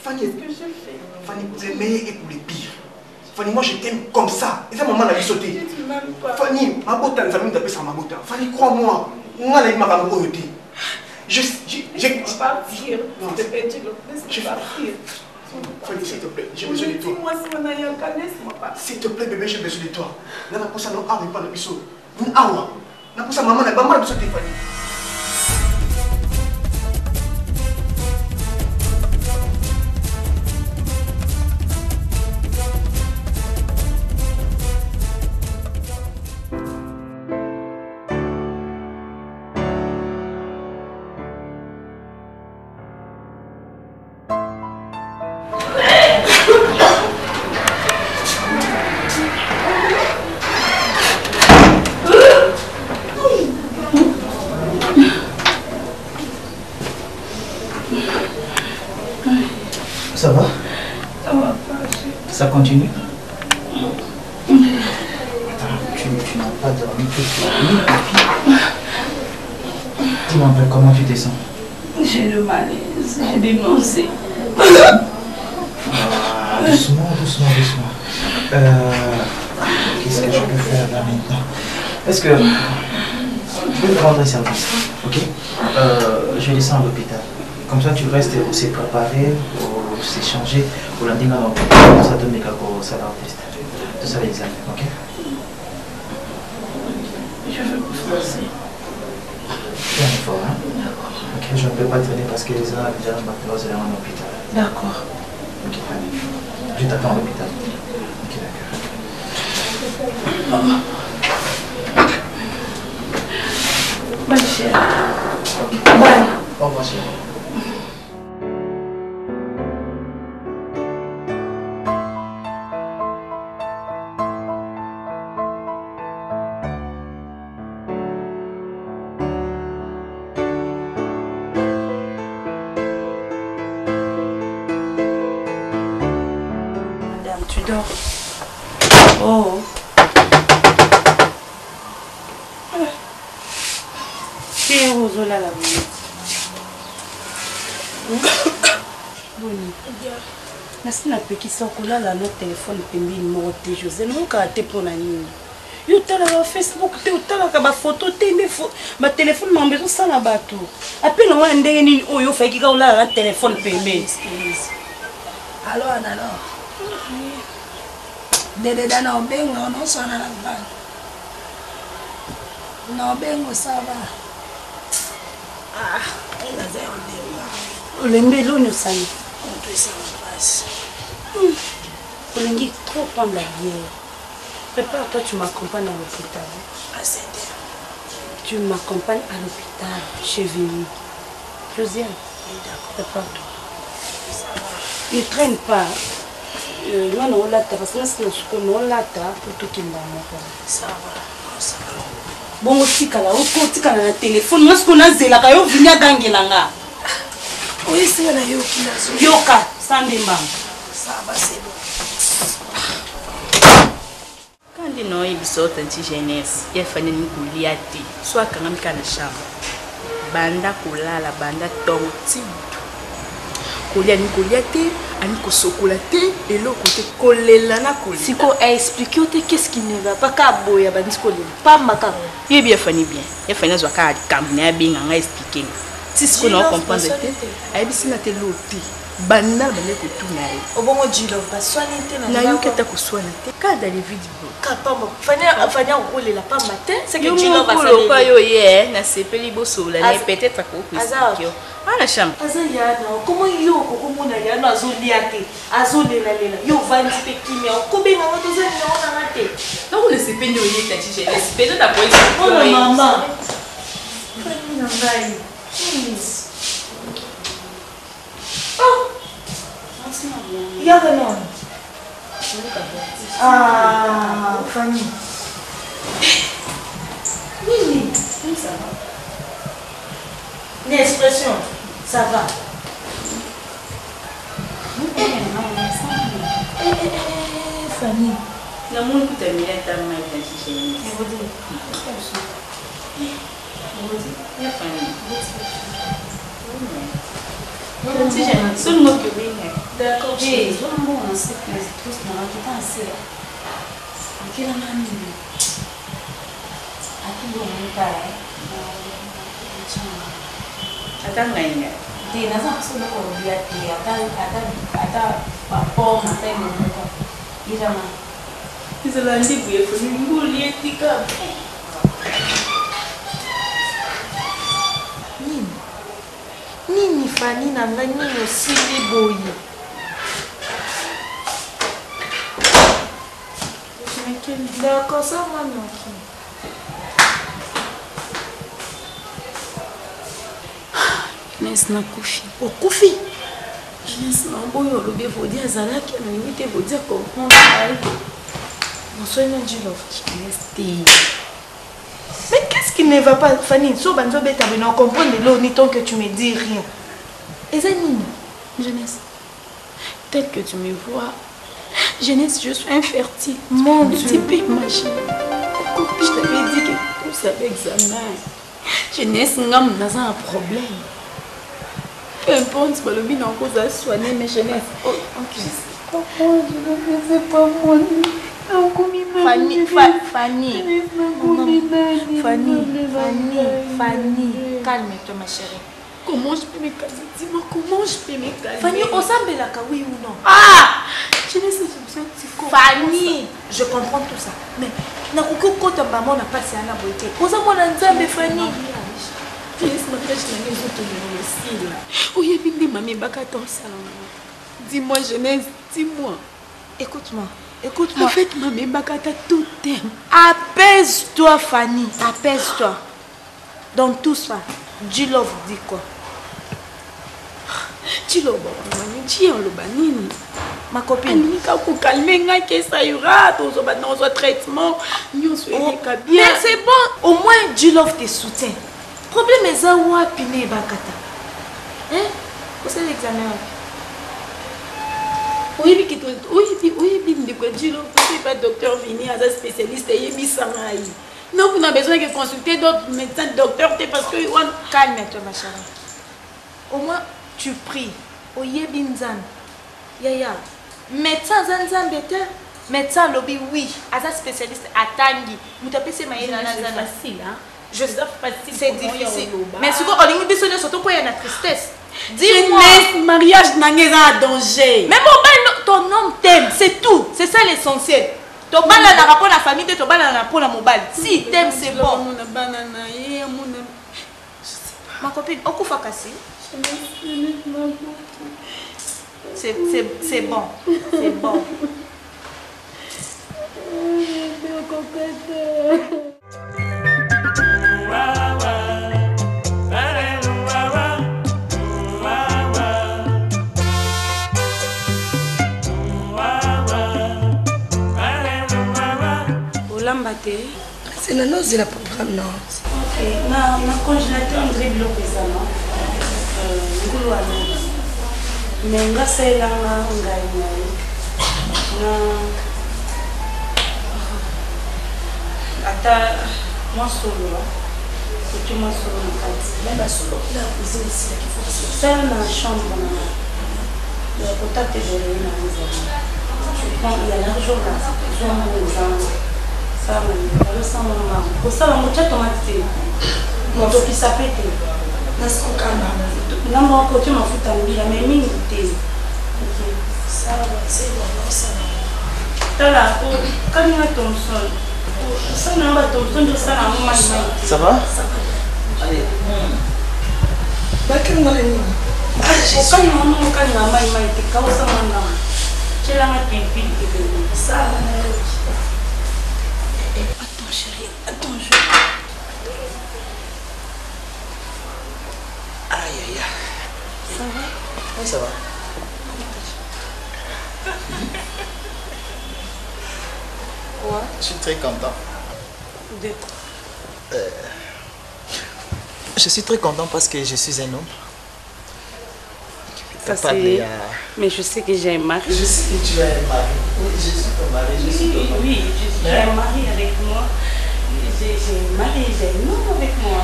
Fanny, qu'est-ce que je fais? Fanny, pour le meilleur et pour le pire. Fanny, moi je t'aime comme ça. Et ça, maman a sauté. Fanny, ma bota, nous avons tapé sur ma bota. Fanny, crois-moi. Moi, la m'a pas Je. Je. Je. Partir. S'il te plaît, tu le partir. Fanny, s'il te plaît, j'ai besoin de toi. Dis-moi si on a un laisse-moi pas. S'il te plaît, bébé, j'ai besoin de toi. Nana, pour ça, non, ah, mais pas le biso. Nous, ah, ouais. Nana, pour ça, maman, maman, a sauté, Fanny. Ça va? Ça va pas. Ça continue? Attends, tu, tu n'as pas dormi toute la nuit et puis... Dis-moi un peu comment tu te sens? J'ai le malaise, j'ai des nausées. Ah, doucement, doucement, doucement. Qu'est-ce que je peux faire là maintenant? Est-ce que je vais te rendre un service, ok? Je vais descendre à l'hôpital. Comme ça, tu restes, on s'est préparé, on s'est changé. Au lundi, on ça donne des ça va test. Tout ça, l'examen, ok? Je veux me forcer. Fais un effort, hein? D'accord. Ok, je ne peux pas traîner parce que les gens déjà maintenant, c'est à l'hôpital. D'accord. Ok, allez. Je t'attends à l'hôpital. Ok, d'accord. Bye, chérie. Bye. Au revoir, chérie. Madame, tu dors? Oh. Pierre ozolala boye. Boni. Nasi napekisa kolala na telefone pembeni moko te José nayokaka te mpo na nini yo otalaka facebook te otalaka bafoto te nde batelefone makambo ezosala bato apele yango ya ndenge nini oyo ofayaki kaka olala na telefone pembeni alo analo dededa na obenga onoswana na vana na obenga osava ah, naza ya olemba olembi eloni osali moto esala mpasi hmm. olingi trop prendre la bière prépare toi tu m'accompagnes à l'hôpital à 7 heures tu m'accompagnes à l'hôpital chez Vini Josiane prépare-toi ne traîne pas euh, nga na olata parce que nasi na suko na olata po tokenda moko bongo tikala okotikala na telefone nga sikoyo nazelaka yo vini agangela nga oyesinga nayoki yoka sande mbanga Kandi na oyebisa yo tanti jeunesse ya fani alingi kolia te so akangami kaka na chambre banda kolala banda tongo ti butu kolia alingi kolia te alingi kosokola te eloko te kolela na kolela sikoyo aexplike yo te qu'est-ce qui ne va pas ka boye abandi kolela pamba kaka yebi ya fani bien ya fani azwa kaka likambo na ye abenga ngai explike nga ti sikoyo na comprendre te ayebisi nga te loo te banda bande kotuna ye obongo jilo baswani te na nayoki ata koswana te kada le vide kapamba fani fani akokolela pamba te seke jilo basaloka yo ye nasepeli bosolola naye peut-être akokoexplike yo ana chambre aza yana komo yo okokomona yana azolia te azolelalela yo ovandi mpe kimia okobenga ngo toza nimero nanga te ntango nasepeli oye tati jeunesse peut-être akoexplike mama fani na ngai Oh! Yaka non. Ah, Fanny. Nini? Ça va. Une expression, ça va. Eh, eh, eh, eh, Fanny. namoni kuta mila ata mai na jijene Ya Fanny. D'accord. Eh, zwa mbongo na se tous na bakita na se. Okela na nini? Ati mbongo mutala. Ata ngai ngai. Te naza na posa eloko kolia te ata ata ata bapome ata eloko moko. Irama. Ezala nde boye foni mbuli etika. Nini? Nini Fanny na ngai nini osili boye? D'accord, ça moi noki. Nes nakufi. Okufi? Jeunesse na oyo olobi evodi azalaki nalingi te evodi acomprendre ngai. Bonsoir Njilo. Jeunesse te. Mais qu'est-ce qui ne va pas, Fanny So banzo beta bino comprendre l'eau ni tant que tu me dis rien. Eza nini Jeunesse, tel que tu me vois, jeunesse, je suis infertile. Mon Dieu. Tu peux imaginer. Je t'avais dit que tout ça examen. Jeunesse, ngam naza un problème. Peu importe, balobi na okoza soigner mais jeunesse. Oh, ok. Papa, je ne faisais pas moi. Fanny, Fa, Fanny, Fanny, Fanny, Fanny, calme-toi ma chérie. Comment je peux me calmer Dis-moi comment je peux me calmer. Fanny, osambelaka oui ou non Ah Je ne sais j'ai besoin de Fanny, je comprends tout ça. Mais nakoki okota mama na pasi yana boye te. Oza mwana Nzambe Fanny. Jeunesse mariage na ngai ezokende kosila. Oyebi nde mama ebaka ata osala ngo. Dis-moi jeunesse, dis-moi. Écoute-moi. Écoute-moi. En fait, mama ebaka ata tout thème. Apaise-toi Fanny, apaise-toi. Dans tout ça, G-Love dit quoi G-Love G oloba nini Ma copine. alingi kaka kokalme ngai ke ça ira tozwa nazwa traitement nyonso eleka bien Mais c'est bon, au moins G-Love te soutient. Problème eza wapi ne ebakata? Hein? Osala examen wapi? Oyebi ke oyebi oyebi ndeko Jilo, tosi pas docteur Vini aza spécialiste eyebisa ngai. Donc on a besoin de consulter d'autres médecins, docteurs te parce que wana Calme-toi ma chérie. Au moins tu pries. Oyebi Nzambe. Yaya, médecin aza Nzambe te. Médecin alobi oui, aza spécialiste atangi. Moto apesi ye mayele wana aza na facile hein. Je facile c'est difficile. Mais sikoyo olingi biso nyonso tokwea na tristesse. Dis-moi. Jeunesse, mariage na ngai eza na danger. Mais mobali no- ton homme t'aime, c'est tout. C'est ça l'essentiel. Tobalanaka mpo na famille te, tobalanaka mpo na mobali. Si il t'aime, c'est bon. Amona bana na ye, amona Ma copine, okufa kasi. C'est c'est c'est bon. C'est bon. Olamba te. Zela nozela programme na Ok, na, na congélateur ndre biloko eza na euh, ngulu alobi me nga salelanga ngai na ye na ata mwa solo otie mwa solo na kati sala na chambre na kota te boye na ezali tu prends il y a l'argent là zwa mbongo eza kosala yango tya tomate te motokisa pe te na moko otye mafuta mbila mai mingi te tala kalinga thomson osala yango bathomson nde osala yango mai mai Ça va Allez. Bakanga na nini? Okalinga ngo okalinga mai mai te kaosanga ndambo tyelanga pilipili ebele Sala na yoki. Attends chérie, attends je. Aïe aïe aïe. Ça va? Oui, ça va. Quoi? Je suis très content. De Je suis très content parce que je suis un homme. Ça, Capable c'est- ya- Mais je sais que j'ai un mari. Je sais que tu as un mari. Oui, je suis ton mari. Je suis ton mari. Oui, je suis Mais un mari avec moi. J'ai j'ai un mari, j'ai un homme avec moi.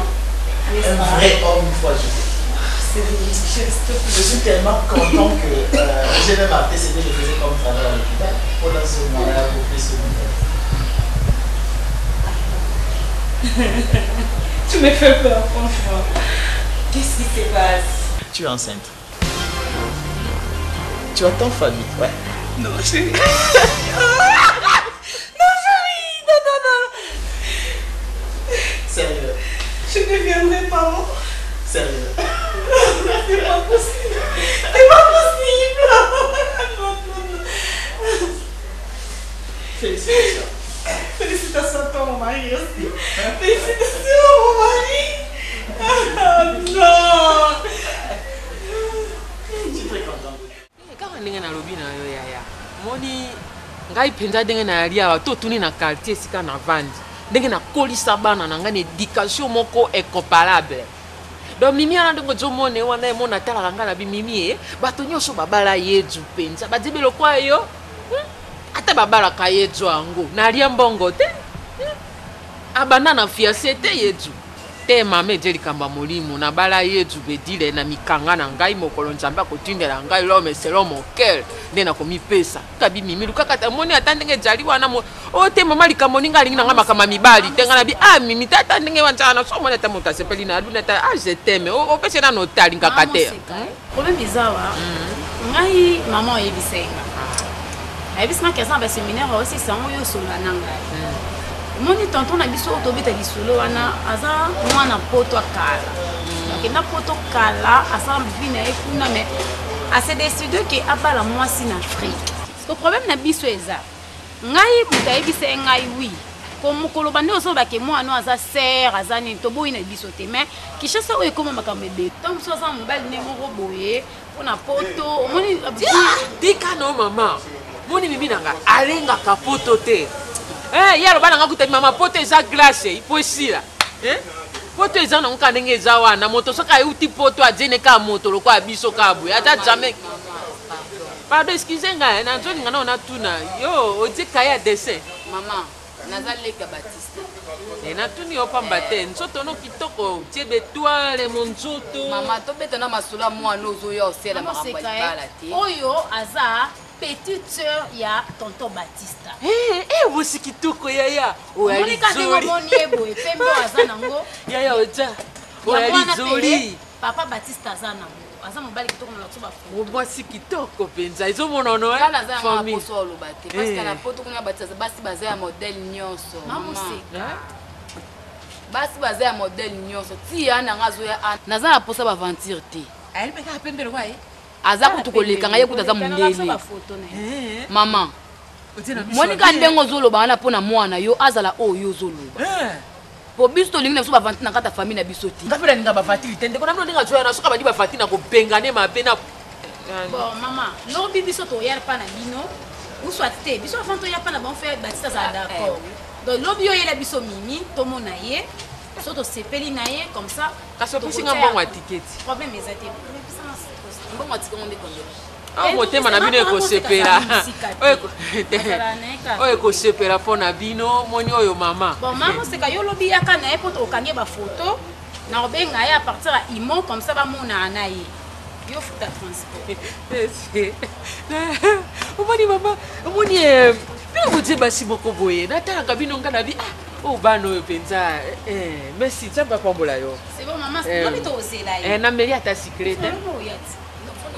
N'est-ce Un pas? vrai homme, une fois je dis. C'est ridicule, s'il te plaît. Je suis tellement content que j'ai même arrêté ce que je faisais comme travail à l'hôpital. Pendant ce mois-là, pour plus ce Tu me fais peur, franchement. Qu'est-ce qui se passe? Tu es enceinte. Tu attends Fabi, ouais. Non, chérie. Non, chérie. Non, non, non. Sérieux. Je deviendrai maman. Sérieux. C'est pas possible. C'est pas possible. Non, non, non. Félicitations. Félicitations à toi, mon mari aussi. Félicitations, mon mari. Ah, non. Je suis très content. Kaka ndenge nalobi na yo yaya, moni ngai mpenza ndenge nayali awa to otuni na quartier esika navandi ndenge nakolisa bana na ngai na éducation moko incomparable. Donc mimi wana ndenge ozomona ye wana, ye mona atalaka ngai na bimimi ye, bato nyonso babala yezu mpenza badibi lokwa yo, Ata babalaka yezu yango nalia mbongo te, Abanda na fiancé te yezu te. Mama eje likambo ya molimo nabala yezu bedile na mikanga na ngai mokolo Nzambe akotindela ngai l'homme selon mon cœur nde nakomipesa kabi mimi lukaka ta moni ata ndenge ezali wana oyo te mama likambo ninga alingi na ngai makambo ya mibali te ngai na bi ah mimi tata ndenge wana nzala na so moni ata moto asepeli na aluna ata ah je t'aime opesi nano otalingaka te. Problème eza awa, ngai mama oyebisa ye nga, ayebisi nga ke aza na baséminaire aosisa yango, yo osola na ngai. Omoni tonton na biso oyo tobeta lisolo wana aza mwana poto akala, akenda poto kala, asala vie na ye kuna, mais ase décide ke abala mwasi na Afrique. Parce que problème na biso eza ngai moto ayebisa ye ngai oui koloba nde ozoloba ke mwana oyo aza sere aza nini, toboyi na biso te, mais Kinshasa oyo ekoma makambo ebele, ntango mosusu aza mobali nde moko boye mpona poto omoni. Tika no mama, moni mimi na nga alengaka poto te. Ye aloba na nga kuta mama poto eza glace ipo esila. Poto eza nango kaka ndenge eza wana, moto soki ayuti poto ajene kaka moto lokola biso kaka boye ata jamais. Pardon, excuse ngai, nazolinga nao natuna yo otie kaye ya dessin. Mama, naza leka Batista. Eh, natuni yo pamba te, nzoto no kitoko, otie betoile monzoto. Mama, tobeta na masolo ya mwana ozoya osela makambo ya libala te. Oyo aza petite sœur ya tonton Batista. Eh, eh, bosi kitoko yaya. Oyo Omoni ka ndenge omoni ye boye, pembe oyo aza nango. Yaya oja. Oyo Yango wana alizoli. pe, Papa Batista aza nango. Aza mobali kitoko na lakso ba Mwasi kitoko mpenza ezomonano Nga naza na nga poso oloba te parce que na poto kuna bati basi baza ya modèle nyonso. Mama Oseka. Basi baza ya modèle nyonso. Ti ya na nga azoya naza na posa ba aventure te. Ayeli mpe kaka pembe lokola ye. Aza kutu koleka nga ye kutu aza mondele. Mama. Monika ndenge ozoloba wana mpo na mwana yo azala oyo ozoloba. Po biso tolingi na biso bavanti na kati ya famille na biso te. Nga mpe nalinga bavatili te ndeko na bino ndenge azoya na soki abandi bavatili na kobengane mabe na Bon mama, lobi biso toya pa na bino ou soit te biso avant toya pa na bango fe Batista azala d'accord. Donc lobi yo oyela biso Mimi tomona ye so tosepeli na ye comme ça. Kasi opesi nga mbongo ya tiketi. Problème eza te. Mbongo ya tiketi nde combien? Awa motema na bino ekosepela. Oyo ekosepela mpo na bino moni oyo mama. Bon mama oseka yo lobi yaka na ye mpo tokangi ba photo na kobenga ye à partir ya imo comme ça bamonaka na ye. Yo futa transport. Omoni mama, omoni bino botie basi moko boye natalaka bino nga na bi ah oyo bana oyo mpenza merci Nzambe apambola yo. C'est bon mama, lobi tozela ye. Nameli ata sucré te.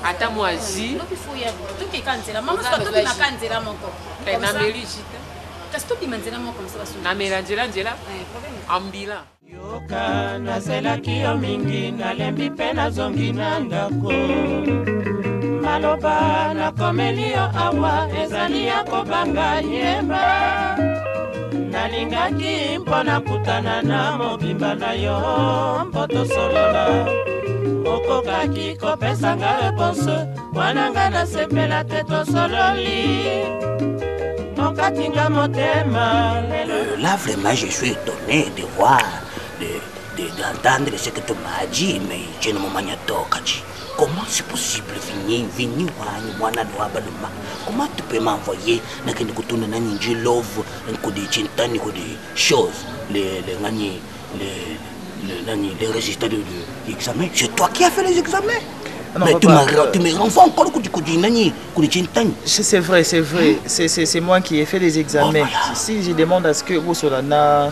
Ata mwa jus. Lobi fo ya tokeka nzela mama soka tobimaka nzela moko. Nameli jus te. Kasi tobima nzela moko comme ça basungi. Namela nzela nzela. Ambila. Yoka nazelaki yo mingi nalembi mpe nazongi na ndako. Maloba nakomeli yo awa ezali ya kobanga yemba. Nalingaki mpo nakutana na mobimba na yo mpo tosolola. Okokaki kopesa nga réponse wana nga nasepela te tosololi. Okati nga motema lelo. Là vraiment je suis étonné de voir, d'entendre ce que tu m'as dit, mais je ne m'en tokaji. Comment c'est possible, Vini, Vini, wani, mwana wa baluma? Comment tu peux m'envoyer nakende kutuna nani nji love nkudi chintani kudi chose les les nani les les nani les résultats de l'examen. C'est toi qui as fait les examens. Non, mais papa, tu me renvoies encore kudi kudi nani kudi chintani. C'est vrai, c'est vrai. C'est moi qui ai fait les examens. Oh, voilà. Si je demande à ce que Bosola na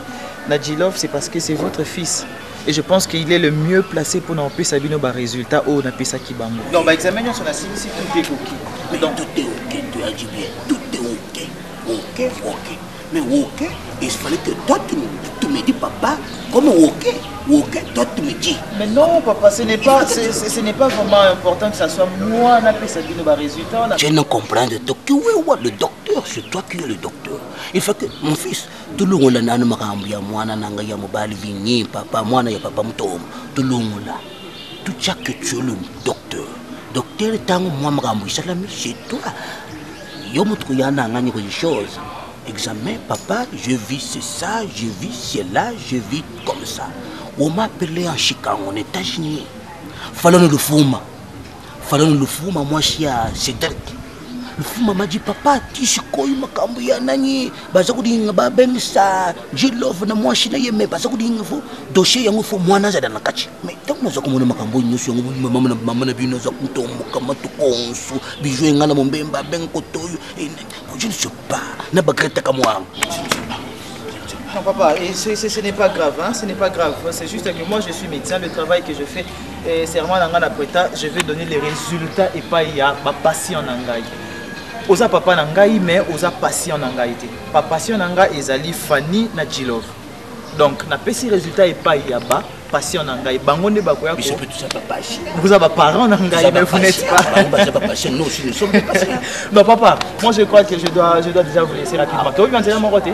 Djilov, c'est parce que c'est votre fils. Et je pense qu'il est le mieux placé pour nous empêcher Sabino ba résultat au na pesa kibango. Donc ba examen on a si tout est OK. Mais donc tout est OK, tu as dit bien. Tout est OK. OK, OK. Mais OK, il fallait que toi tu me dis papa, comme OK, OK, toi tu me dis. Mais non papa, ce n'est pas ce n'est pas vraiment important que ça soit moi na pesa bino ba résultat. Je ne comprends de toi. Oui, oui, le docteur, c'est toi qui es le docteur. Il faut que mon fils tulungola nanu makambo ya mwana nanga ya mobali Vini, papa mwana ya papa mutomo tulungola. Tout ça que tu es le docteur. Docteur tango mwa makambo isalami c'est toi. Yo mutu ya nanga ni chose. Examen papa, je vis c'est ça, je vis cela, je vis comme ça. On m'a appelé en Chicago, en États-Unis. Fallons le fuma. Fallons le fuma moi si à Cédric. Le fuma m'a dit papa, tisikoyi makambo ya nani baza kulinga babengisa Djilov na mwasi na ye mais baza kulinga fo dossier yango fo mwana azala na kati. Mais ntango naza komona makambo oyo nyonso yango mama na mama na bino aza kotomboka matukonso bijou enga na mombemba abenga kotoyo. Je ne sais pas na bagretaka mwango. Non papa, et ce n'est pas grave, hein, ce n'est pas grave. C'est juste que moi je suis médecin, le travail que je fais, et serment nanga na preta, je vais donner les résultats et pas il y a ma patient nangai. Oza papa nangai, mais oza patient nangai te. Pa patient nanga ezali Fanny na Djilov. Donc na pesi résultat et pas il y a ba patient nangai. Bango nde bakoya ko. Biso pe tout ça pas patient. Vous avez parents nangai, mais vous n'êtes pas. Bango baza ba patient, nous aussi nous sommes des patients. Non papa, moi je crois que je dois déjà vous laisser rapidement. Toi, tu viens de mon côté?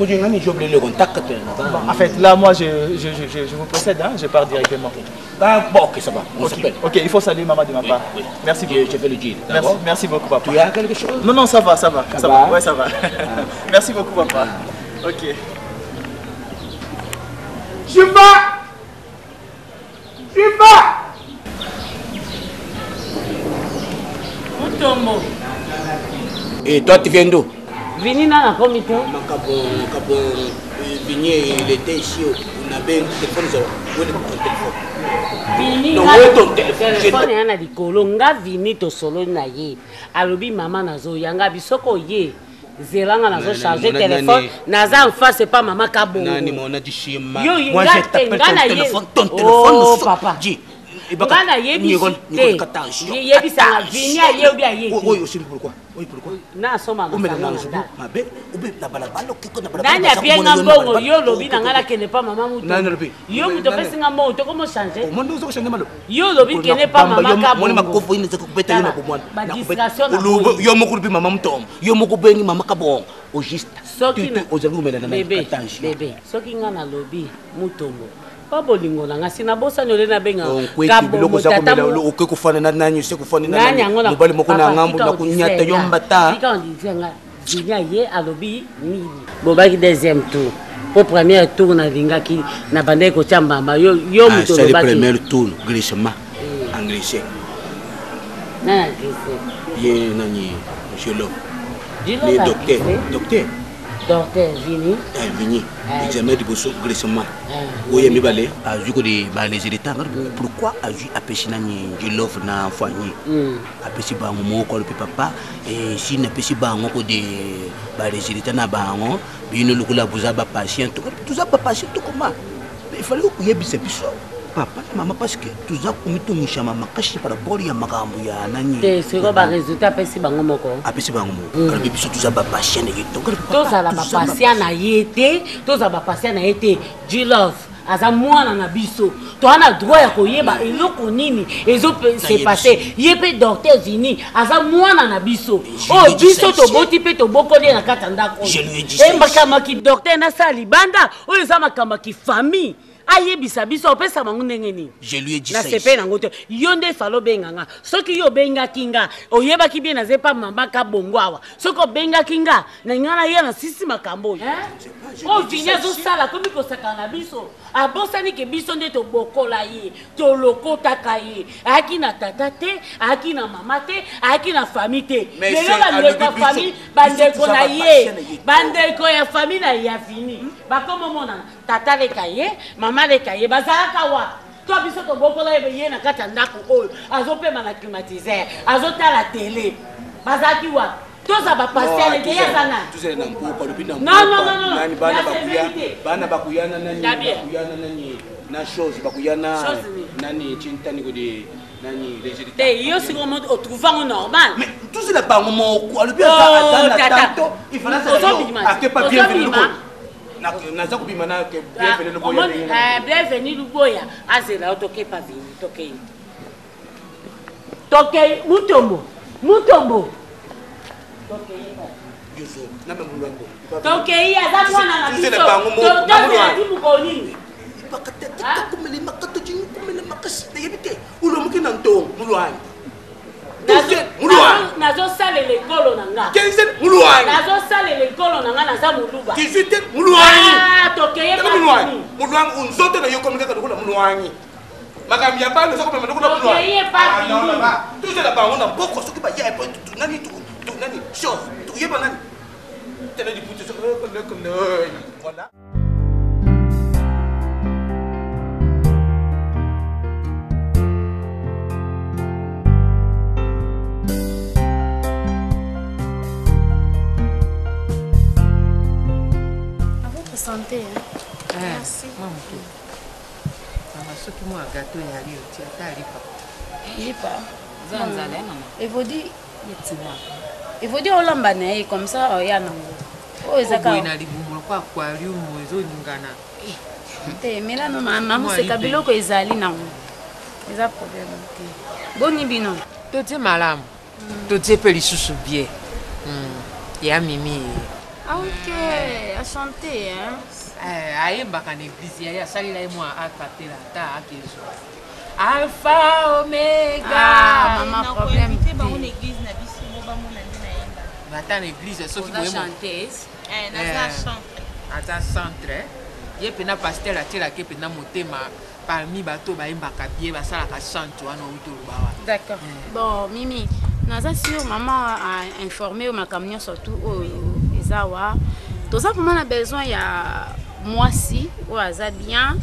J'ai oublié le contact. Bon, en fait, là, moi, je vous précède, hein, je pars directement. Ah, bon, ok, ça va. On Ok, s'appelle. ok, il faut saluer maman de ma part. Oui, oui. Merci beaucoup. Je fais le deal. Merci, merci beaucoup, papa. Tu as quelque chose? Non, non, ça va, ça va. Ça Ça va? va. Ouais, ça va. Merci beaucoup, papa. Ok. Jumba! Simba! Mutombo. Et toi, tu viens d'où Vini nana komi te. Makabo, Makabo, Vini, il était ici, on avait un téléphone, où est ton téléphone? Vini, Non, où est ton téléphone? Téléphone ya na likolo, nga Vini tosololi na ye. Alobi mama nazoya nga bisoko ye. Zela nga nazo charger téléphone, naza en face pa mama Kabongo. Nani mona dishima. Yo, Moi, nga je te, t'appelle nga ton na ye. téléphone, ton téléphone. Oh, ne so- papa. Dis, Nga nayebisi te. Yebisanga Vini aye obi aye te. Oyo osimbi pourquoi? Oyo pourquoi? Na asomba Omela masanga na na nzubu ndako. mabe obe na balabala okeko na balabala. nani baza apie komona nga yo na mbongo balabala. yo olobi na ngai nakende pa mama Nani alobi? mutu yo moto opesi nga mbongo tokomo change Omondi ozo kochange malo. yo olobi kende pa Bamba, mama yo- moni kabongo makofi oyo eza kobeta yo na bomwana. Ba Na distraction na kobeta. boyi. Yo moko olobi mama mutombo. Yo moko obengi mama kabongo. Au juste. Soki Tu- na- tu- ozali komela na nani? bebe Attention. bebe soki nga nalobi mutombo pa bolingo na nga si nabosani ole nabenga Nkweti biloko oza komela okoki kofanda na nani ose kofanda na nani yango nani mobali moko na ngambo na konyata yo mbata. tika ondise nga Junior ye alobi nini bobaki deuxième tour po première tour nalingaki nabandaki kotia mbamba yo yo moto asali olobaki premier tour glissement anglais nani agressé ye nani monsieur Love Jilo ni a docteur glissé. docteur docteur Vini vini Eh. examen liboso glissement Eh. oyo ya mibale azwi kode baresultat pourquoi azwi apesi nani Jilove na Fanny apesi bango moko alobi papa eh, si napesi bango kode baresultat na bango bino lokola boza bapatient toza bapatient tokoma il fallait koyebisa biso papa na mama parce que toza komitungishama makasi par rapport ya makambo ya nani te sikoyo baresultat apesi bango moko apesi bango moko alobi biso toza bapatient na ye tozala bapatient na ye te tozala bapatient na ye te Jilove aza mwana na biso toza na droit ya koyeba eloko nini ezose passe ye mpe docteur Vini aza mwana na biso oyo biso toboti mpe tobokoli ye na kati ya ndako Je lui ai dit ça oyo makambo ya kidocteur nasala libanda oyo eza makambo ya kifamille ayebisa biso opesa bango ndenge nini je lui ai dit ça nasepeli nango te yo nde efale obenga nga soki yo obengaki nga oyebaki bien naza epa mama kabongo awa soki obengaki nga na nga na ye na sisi makambo oyo oyo Vini azosala komi kosakana na biso abosani ke biso nde tobokola ye tolokotaka ye ayaki na tata te ayaki na mama te ayaki na famille te Mais lelo c'est- bandeko ya alobi biso- famille biso bandeko toza na ye bapatient na ye. bandeko ya famille na ya Vini bakomomonana tata leka ye mama leka ye bazalaka wa to biso tobokola ye ye na kati ya ndako oyo azopema na climatiseur azotala tele bazalaki wapi toza bapatient te ye aza nani tozala na mpoka alobi na Non, non, non, non. nani bana Na bakuya sévérité. bana bakuya na nani Tabia. bakuya na nani na chose bakuya na Chose nini? nani tintani kode nani résultat te yo sikoyo otrouve yango normal mais tozela bango moko alobi Oh, aza na tata. tanto ifala Ozobima. akepa bienvenu Ozobima. luboya naza kobima na ke bienvenu luboya Omoni, bienvenu luboya azela yo tokepa Vini tokei tokei mutombo mutombo tokei aza mwana na biso Tozela bango moko. tozela ti mokolo nini makasi nayebi te olomoki na ntongo mulwangi mulwangi nazosalela ekolo na nga mulwangi. nazosalela ekolo na nga naza moluba 18 mulwangi Ah, tokeye Tala mulwangi mulwangi nzoto na yo komi kaka lokola mulwangi makambo ya bana oza komema lokola Tokeye mulwangi pa Ah, non, Vini. non, non. tozela bango na mboko soki baya epo nani nani chose toyeba nani tala liputu voilà. À votre santé. Hein. Merci. Mwa moke. Mama, soki mwa gato eyali oti ata alipa. Lipa. Oza na nzala, eh, mama? Evodi evodi olamba na ye comme ça oya nango oyo eza Oboye kaka na libumu lokola aquarium ezoningana. te melano mamoseka biloko ezali nango eza problème te boni bino Totie malamu. Totie mpe lisusu bien. Ya mimi. Ah, ok achante hein? Eh, ayembaka na église ya ye asalela ye mwa akatela ata akezwa. Alpha Omega. Ah, mama, problème Nakoinvite bango na église na biso mo bamona nde nayemba. Ata na église soki Oza boye mo- chanteuse? Eh, naza Eh, chantre. aza centre ye mpena paster atielaki ye mpena motema. parmi bato bayembaka bien basalaka chante wana outi oloba wana. D'accord. Bon, Mimi, naza sur maman a informé yo makambo nyonso tout oyo eza wa. Toza vraiment na besoin ya mwasi oyo aza bien.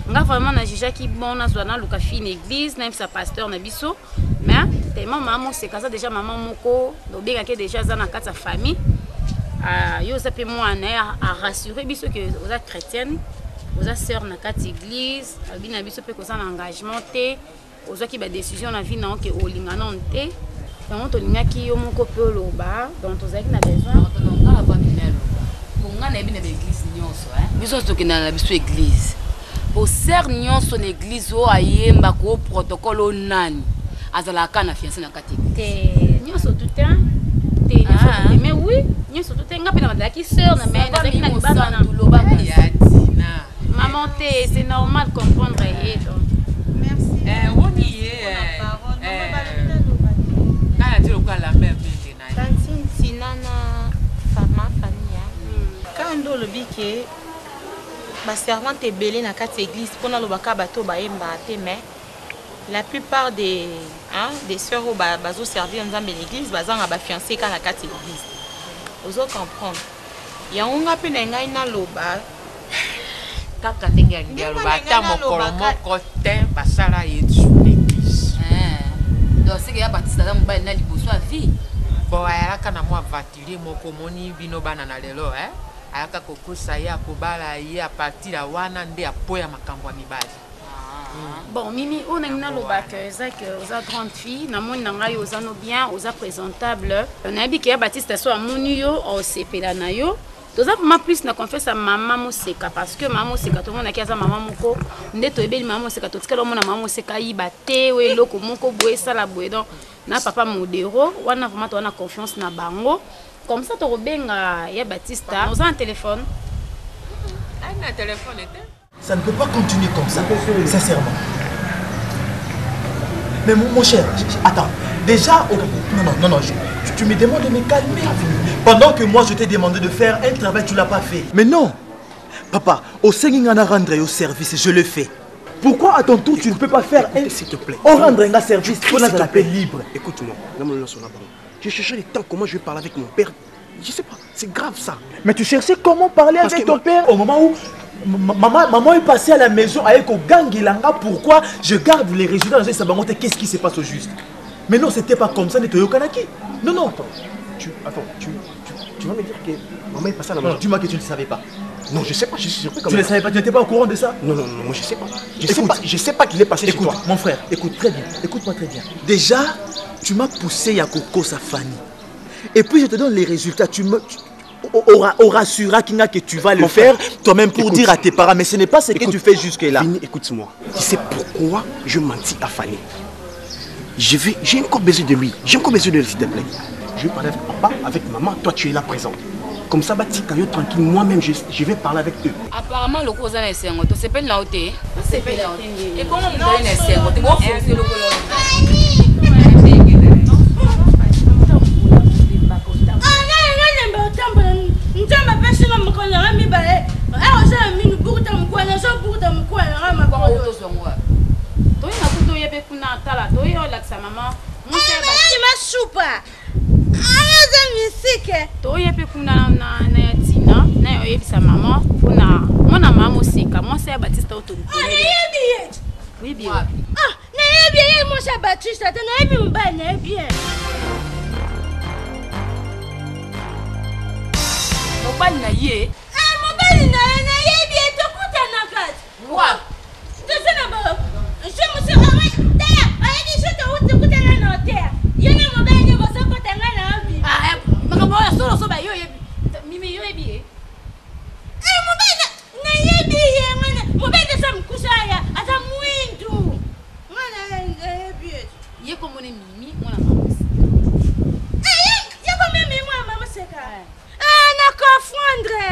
Nga vraiment na jugeaki bon nazwa naluka fille na église nayebisa pasteur na biso mais tellement mama moseka aza déjà mama moko obengaki déjà aza na kati ya famille ah, yo oza mpe mwana ye arassure biso ke oza chrétienne oza sœur na kati église alobi na biso mpe koza na engagement te ozwaki badécision na vie na yo ke olinga nano te yango tolingaki yo moko mpe oloba donc tozalaki na besoin po ngai nayebi na baeglise nyonso biso nyonso tokendana na biso eglise po ser nyonso na eglise oyo ayembaka o protocole oyo nani azalaka kaka na fiance na kati te nyonso tu te te nyonso tu te mais oui nyonso tu te nga mpe na bazalaki sœur na mais nazalaki na libala na maman te c'est normal comprendre ye donc woni ye ngai nati lokola lambert mende na ye tantine tina na ma famille kaka nde olobi ke baservante ebele na kati ya église mpo naloba kaka bato oyo bayembaka te mais la plupart des, hein, des sœurs oyo bazoservir nzambe na église bazanga bafiancé kaka na kati ya église ozo comprendre yango nga mpe na ngai naloba kaka ndenge alingi aloba ata mokolo moko te basala ye sur l'église donc seke ya batiste aza mobali na liboso ya vie bon ayalaka na mwa aventurier moko omoni bino bana na lelo eh? ayaka kokosa ye akobala ye apartir ya wana nde apoya makambo ya mibali Bon, Mimi, oyo nangi naloba ke eza ke oza grande fille, namoni na ngai oza no bien, oza présentable. Nayebi ke ya Baptiste so amoni yo, osepela na yo. Toza vraiment plus na confiance ya mama Moseka parce que mama Moseka tomonaki aza mama moko nde toyebeli mama Moseka totikala omona mama Moseka ayiba te oyo eloko moko boye esala boye donc na papa Modero wana vraiment toza na confiance na bango comme ça tokobenga ya Baptiste oza na téléphone na téléphone te Ça ne peut pas continuer comme ça, sincèrement. Mais mon, mon cher, attends. Déjà, oh, non, non, non, non, je, tu, tu me demandes de me calmer. Pendant que moi, je t'ai demandé de faire un travail, tu l'as pas fait. Mais non Papa, au Sengingana rendre au service, je le fais. Pourquoi à ton tour, tu ne peux pas faire un... S'il te plaît. On rendre un service, on a la paix libre. Écoute-moi, je cherchais le temps, comment je vais parler avec mon père. Je sais pas, c'est grave ça. Mais tu cherchais comment parler Parce avec que ton père au moment où maman, maman est passée à la maison avec Gangilanga. Pourquoi je garde les résultats dans un Qu'est-ce qui se passe au juste Mais non, c'était pas comme ça, Netoyo Kanaki. Non, non. Attends, tu, attends, tu, tu, tu vas me dire que maman est passée à la Non, maison. dis-moi que tu ne savais pas. Non, je sais pas, je suis surpris quand Tu même. ne savais pas, tu n'étais pas au courant de ça Non, non, non, moi je sais pas. Je sais Écoute. pas, je sais pas qu'il est passé Écoute, chez toi. mon frère, écoute très bien, écoute-moi très bien. Déjà, tu m'as poussé à Coco Safani. Et puis je te donne les résultats. Tu me. Tu, aura, aura assuré Kinga que tu vas le Mon faire frère, toi-même pour écoute. dire à tes parents, mais ce n'est pas ce que Écoute, tu fais jusque-là. Vini, écoute-moi. Tu sais pourquoi je mentis à Fanny Je vais, j'ai encore besoin de lui. J'ai encore besoin de lui, s'il te plaît. Je vais parler avec papa, avec maman. Toi, tu es là présent. Comme ça, Batika, yo, tranquille. Moi-même, je, je vais parler avec eux. apparemment lokola oza na esengo tosepeli na yo te tosepeli na yo te ebongo moto aye na esengo te bofonse lokola nzambe apesinga mokolo nanga mibale awa oza na minu bukuta mokwa nazobukuta mokwa nanga makolo toyina kuta oye mpe kuna tala toye olakisa mama masupa ayoza misike toye mpe kuna na na ya tina na ya oyebisa mama mpona mwana mama moseka mwasi ya batiste oyo nayebi ye oyebi ye Ah, nayebi ye mwasi ya batiste te nayebi mobali nayebi ye mobali na ye Ah, mobali na ye nayebi ye tokutanaka wapi toza na ba je mosu teya ayebi so tokutana na oteya ye na mobali nde bozokota ngai na obi makambo oyo solo soba yo oyebi mimi yo oyebi ye mobali nayebi ye ngana mobali aza mokusa aya aza mwindu nga nayebi ye ye komone mimi mwana mama ye komemi mwana mama seka na confondre.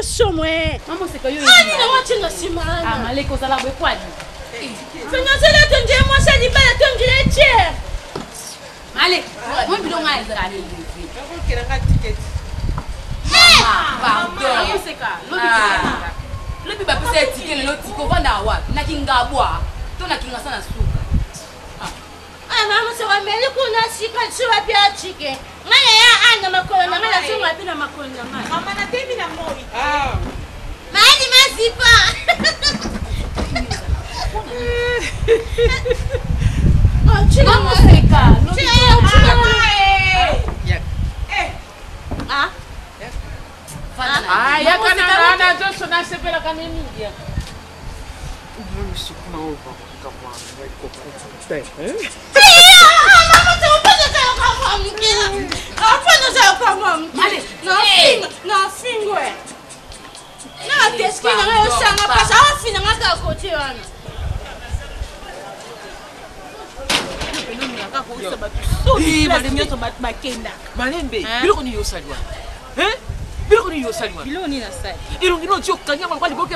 yo somo e Mama oseka yo. Ani na watie na nsima Ah, maleki ozala boye kwadi. Fenazela tondire mwasi ya libala tondire tiere. Maleki, moi bilongo ya ezali. Okelanga ticket. Pardon. Ah. Lobi bapesa ye tike lelo tike ovanda wapi? Na Kingabwa to na Kingasa na suka. Ah, mama soko meli kuna sika suwa pia chike. Ngai ya ana makolo na ngai nazonga mpe na makolo na ngai. Mama natemi na moi. Maani mazipa. Oh, chika Mama oseka. Lobi Chika, chika. Ah. Ah, yaka na na na nyonso nasepelaka ne mingi yaka. Nafingwe na teski na ngai osanga mpasi aofina nga kaka kote wana. Nyonso bakendaka. Malembe, biloko nini osali wana? Biloko nini osali wana? Biloko nini nasali? Elongi no oti okangi yango lokola liboke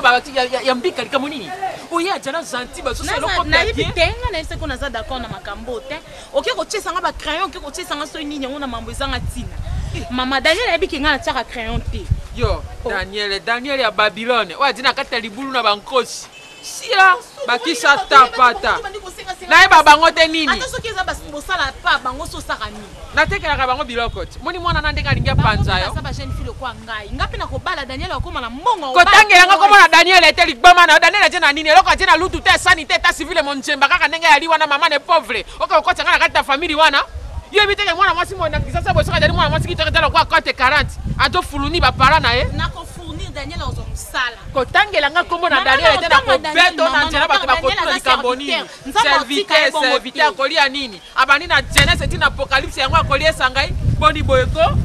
ya mbika. Likambo nini oye aja na gentil bazosa eloko? Nayebi te, nga nayebi seko naza d'accord na makambo te. Oke kotiesanga bacrayon, oke kotiesanga soki nini yango na mambo ezanga ntina. Mama Daniel ayebi ke nga natiaka crayon te. Yo Daniel, Daniel ya Babylone oyo adi na kati ya libulu na bankosi sia bakisa tapata, nayeba bango te nini. Ata soki eza bosala pa bango, so osaka nini? Natekelaka bango biloko ti moni mwana na ndenge alingi apanza yo. Baza bajeune fille lokwa ngai, nga mpe nakobala Daniel, akóma na mbongo. Kotangelanga komona Daniel ete ligboma na yo. Daniel atie na nini? Eloko atie na lutu te, esani te, eta civile monjemba kaka ndenge yali wana. Mama ne pauvre oke kokotisa nga na kati ya famille wana. Yebi teke mwana mwasi mo na Kisasa boye, soki azali mwana mwasi kitoko, eza lokwa cote 40, azofuluni bapara na ye. Nakofournir Daniel, azwa mosala. Kotangela nga kombo na Mama, Daniel ete na nakotanga Daniel, kobeto na mama, nzela bato nakotanga Daniel bakotuna aza likambo nini. serviteur. Nzambe atika ye Serviteur, bongo serviteur te. akolia nini? Abandi na Genèse ti na Apocalypse, yango akoliesa ngai. Boni boye ko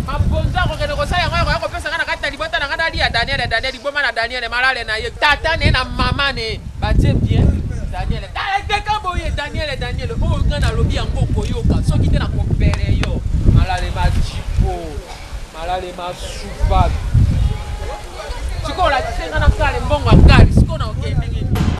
mabonzo akokende kosala yango, akoya kopesa ngai na kati ya libota na ngai nalia. Daniel, Daniel, liboma na Daniel, malale na ye, tata ne na mama ne batie bien. Daniel tala boye, Daniel, Daniel oyo ngai nalobi yango okoyoka, soki te nakopele yo. Malale majipo, malale masupa. Sikoyo olakise ngai na kale mbongo ya kale, sikoyo na okende ndenge nini?